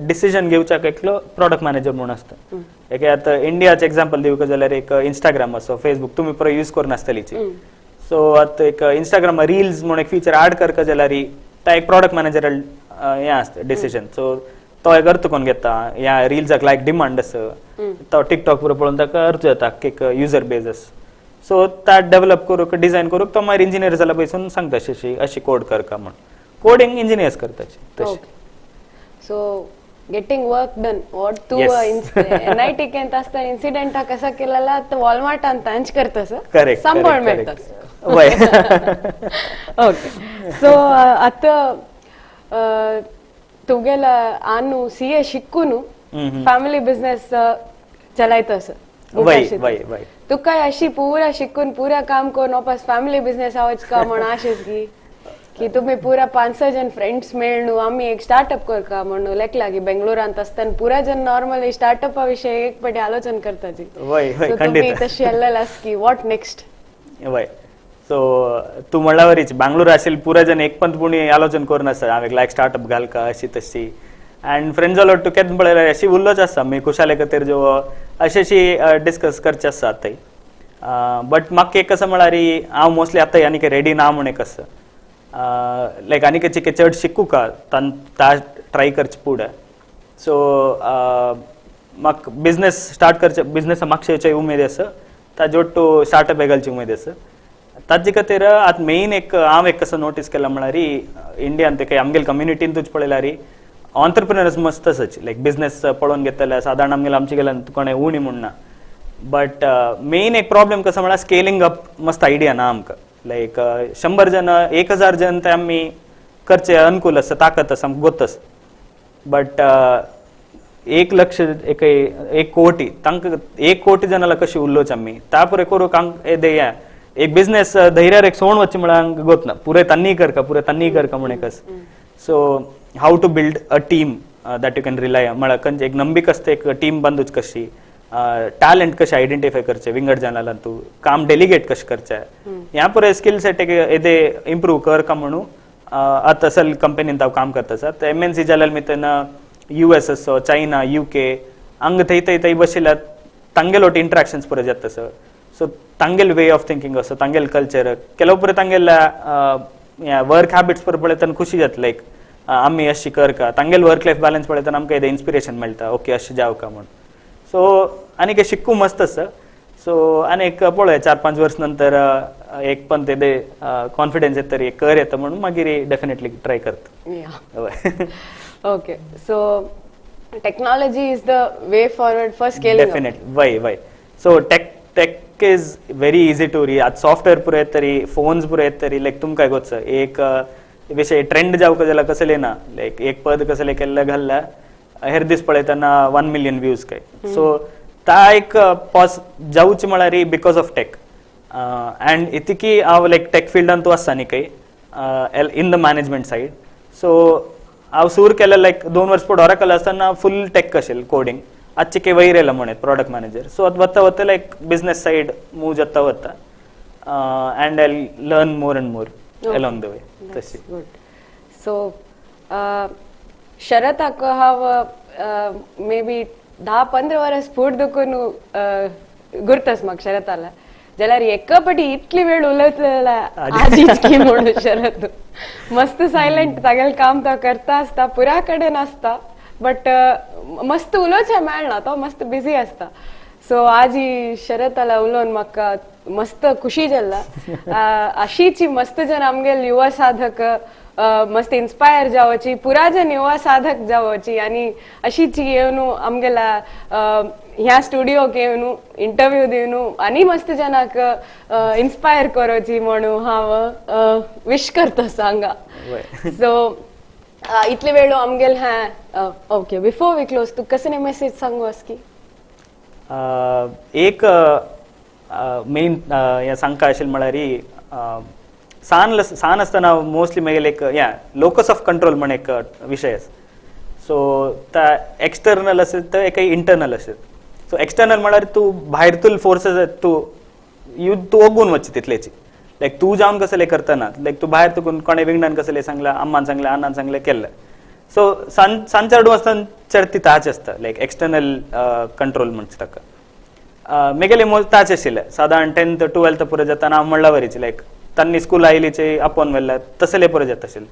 B: डिसिजन घेवच्याक एकलो प्रॉडक्ट मॅनेजर म्हणून आसता. एक आतां इंडियाचे एग्जाम्पल दिवका जाल्यार एक इंस्टाग्राम असो, फेसबूक तुमी पुरो यूज करून आसतलीची. सो आतां एक इंस्टाग्राम रिल्स म्हणून एक फिचर ऍड करका जाल्यार ता एक प्रॉडक्ट मॅनेजर हें आसता डिसिजन. सो तो एक अर्थ करून घेता, ह्या रिल्साक लायक डिमांड आसा, तो टिकटॉक पुरो पळोवन ताका अर्थ जाता एक युजर बेज आसा. सो ता डेव्हलप करूंक, डिझायन करूंक तो मागीर इंजिनियर जाल्यार पयसून सांगता अशी अशी कोड करका म्हण. कोडिंग इंजिनियर्स करताची तशी.
A: So getting work done what तू एन I T केंत आसता इन्सिडेंट कसा केलेला वालमार्ट ಅಂತ ಹಂಚ್ करतस,
B: करेक्ट,
A: संबळ मेळटा.
B: वय.
A: ओके, सो आता तुगेला आनु सी ए शिकून फॅमिली बिझनेस चलायतस.
B: वय वय वय.
A: तुका अशी पुरा शिकून पुरा काम करून वापस फॅमिली बिझनेस आवच का म्हण आशेस की की तुम्ही पुरा 5-6 जण फ्रेंड्स मेळनु आम्ही एक स्टार्टअप करका म्हणून लेकलागी बेंगळुरांत असताना पुरा जण नॉर्मली स्टार्टअप विषय एक पटी आलोचन करताची.
B: वय वय.
A: तुम्ही तशी अल्लेल की what next?
B: वय. सो तू म्हणल्यावरीच बांगलोर असेल पुरा जण एक पण पुणी आलोचन करून आसा हांव एक लायक स्टार्टअप घालका अशी तशी. अँड फ्रेंड्स जालो टू केन्ना पळयल्यार अशी उल्लोच आसा मी खुशाले खातीर जो अशी अशी डिस्कस करचे आसा आतां. बट म्हाका एक कसं म्हळ्यार हांव मोस्टली आतां आनी रेडी ना म्हण एक आसा लायक आनी चिके चड शिकू का ता ट्राय करचे फुडें. सो म्हाका बिजनेस स्टार्ट करचे, बिजनेस मागशेची उमेद आसा, ताजे ಒಟ್ಟು स्टार्टअप घालची उमेद आसा. ताजे खातीर आतां मेन एक हांव एक कसो नोटीस केला म्हळ्यार इंडियान ते आमगेले कम्युनिटीन तुज पळयल्यार ऑन्टरप्रिनर्स मस्त आसाची, लायक बिजनेस पळोवन घेतले सादारण आमगेले आमचे गेल्यान कोणें उणी म्हण ना. बट मेन एक प्रॉब्लेम कसो म्हळ्यार स्केलिंग अप मस्त आयडिया ना आमकां. लायक 100 जण 1000 जण ते आमी करचे अनुकूल आसा, ताकत आसा, आमकां गोत आसा. बट 1 लक्ष एक 1 कोटी तांकां 1 कोटी जणाला कशी उलोवचे आमी ता पुरे करूंक आमकां एक बिजनेस धैर्यार एक सोण वचचे म्हळ्यार आमकां गोत ना. पुरे तांणी करका, पुरे तांणी करका म्हण एक आसा. So how to build a team that you can rely म्हळ्यार खंयचे एक नंबिक आसता एक टीम बांदूच कशी, टॅलंट कशें आयडेंटिफाय करचें विंगड जाणाला, तूं काम डेलिगेट कशें करचें, ह्या पुरे स्किल सेट एक येदे इम्प्रूव कर का म्हणून आतां असल कंपनीन हांव काम करता आसा. एम एन सी जाल्यार मी तेन्ना यू एस असो, चायना, you के हांगा थंय थंय थंय बशिल्ल्या तांगेलो इंट्रॅक्शन्स पुरो जाता सर. सो तांगेल वे ऑफ थिंकींग असो, तांगेल कल्चर ಕೆಲವು पुरे तांगेल्या वर्क हॅबिट्स पुरो पळयतना खुशी जाता. लायक आमी अशी कर का तांगेल वर्क लायफ बॅलन्स पळयतना आमकां येदें इन्स्पिरेशन मेळटा, ओके अशें जावं का म्हूण. सो आनी एक शिकू मस्त आसा. सो आनी एक पळय 4-5 वर्स नंतर एक पण ते कॉन्फिडन्स येता तरी कर येता म्हणून मागीर डेफिनेटली ट्राय करता.
A: Okay, so technology is the way forward for scaling.
B: Definitely वय वय. So tech is very easy to री. आतां सॉफ्टवेअर पुरो येत तरी, फोन्स पुरो येत तरी, लायक तुमकां गोच एक विशय ट्रेंड जावंक जाल्यार कसले ना, लायक एक पद कसले केल्ले घाल्ल्या हेर दीस पळयतना 1 मिलियन व्यूज काय. सो ता एक पॉस जावचे म्हळ्यार because of take. And इतकी हांव लायक टेक फिल्डान तूं आसता न्ही खंय in the management side. So हांव सूर केलें लायक 2 वर्स फुडें ऑरेकल आसतना फूल टेक आशिल्लें कोडिंग, आजचे काही वयर येयला म्हणून प्रॉडक्ट मॅनेजर. सो आतां वता वता लायक बिजनेस सायड मूव जाता वता and I learn more and more along the way. तशी.
A: गुड. सो शरताक हांव मे बी 10-15 वर्स फुडें दुखून गुर्तस म्हाका शरताला जाल्यार एका पटी इतली वेळ उलयतले आजीच की म्हणून शरत मस्त सायलेंट, तागेलें काम तो करता आसता, पुरा कडेन आसता, बट मस्त उलोवचें मेळना, तो मस्त बिजी आसता. सो आजी शरताला उलोवन म्हाका मस्त खुशी जाल्ला. अशीची मस्त जन आमगेले युवा साधक मस्त इन्स्पायर जावची, पुरा जन युवा साधक जावची आनी अशीची येवन आमगेला ह्या स्टुडियोक येवन इंटरव्यू दिवन आनी मस्त जनाक इन्स्पायर करोची म्हणून हांव विश करता सांगा. सो इतले वेळ आमगेल हा. ओके, बिफोर we close तू कसं मेसेज सांगू की?
B: एक मेन हें सांगका आशिल्लें म्हळ्यार सान सान आसतना मोस्टली मागीर एक या लोकस ऑफ कंट्रोल म्हण एक विशय आसा. सो ता एक्सटर्नल असेल तर एक इंटरनल असेल. सो एक्सटर्नल म्हळ्यार तूं भायरतूल फोर्सेस तूं you तूं ओगून वचचे तितलेची, लायक तूं जावन कसलें करतना, लायक तूं भायर तुकून कोणें विंगडान कसलें सांगलां, अम्मान सांगलें, अण्णान सांगलें, केल्लें. सो सान सान चेडूं आसतना चड ती ताच आसता लायक एक्सटर्नल कंट्रोल म्हणचे ताका. मेगेले मोज ताच आशिल्ले सादारण 10th 12th पुरो जाताना हांव म्हणला वरीच लायक तांणी स्कूल आयलीचे आपोवन व्हेल्ले तसले पुरो जाता आशिल्ले.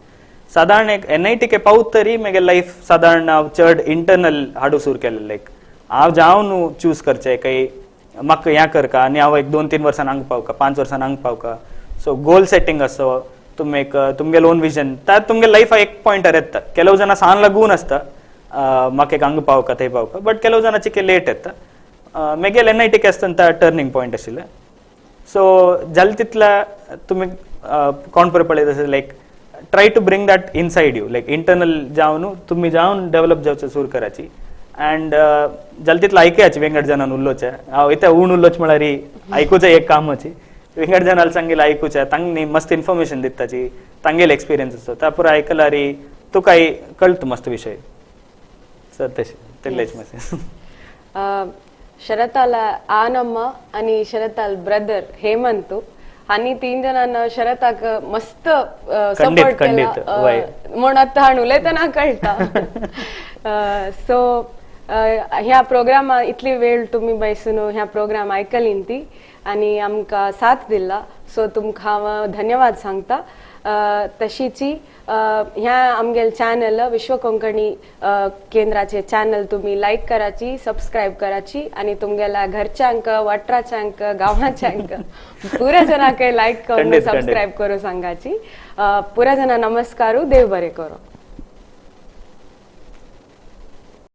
B: सादारण एक NIT के पावत तरी मेगे लायफ सादारण हांव चड इंटरनल हाडू सुरू केलें लायक हांव जावन चूज करचें काही म्हाका हें करका आनी हांव एक 2-3 वर्सां हांगा पावका 5 वर्सां हांगा पावका. सो गोल सेटींग आसो तुमी एक तुमगेले ओन विजन त्या तुमगे लायफा एक पॉयंटार येता. ಕೆಲವು ಜನ सान लागून आसता म्हाका एक हांगा पावका थंय पावका बट ಕೆಲವು ಜನ चिके लेट येता. मेगेल NIT के आसतना टर्निंग पॉयंट आशिल्लें. सो जालें तितल्या तुमी कोण पळय पळयत आसा like try to bring that inside you like internal जावन तुमी जावन डेव्हलप जावचें सुरू कराची अँड जालें तितलें आयकयाची विंगड जणान उलोवचें. हांव इतलें ऊण उलोवचें म्हळ्यार आयकुचें एक कामाची विंगड जणांक सांगेलें आयकुचें तांणी मस्त इन्फॉर्मेशन दिताची तांगेले एक्सपिरियन्स आसता त्या पुरो आयकल्यार तुकाय कळटा मस्त विशय. सो तशें तितलेंच मस्त.
A: शरताल आनम्मा आणि शरताल ब्रदर हेमंत आणि 3 जणांना शरताक मस्त सपोर्ट केला म्हणून आता हाण उलयतना कळटा. सो ह्या प्रोग्रामा इतली वेळ तुमी बैसून ह्या प्रोग्राम आयकलीन ती आणि आमकां साथ दिला सो तुमकां हांव धन्यवाद सांगता. तशीची ह्या आमगेले चॅनल विश्व कोंकणी केंद्राचे चॅनल तुम्ही लायक कराची सबस्क्रायब कराची आणि तुमगेल्या घरच्यांक वाटराच्यांक गांवाच्यांक पुऱ्या जणांक लायक करून सबस्क्रायब करू सांगाची. पुऱ्या जणां नमस्कारू देव बरे करो.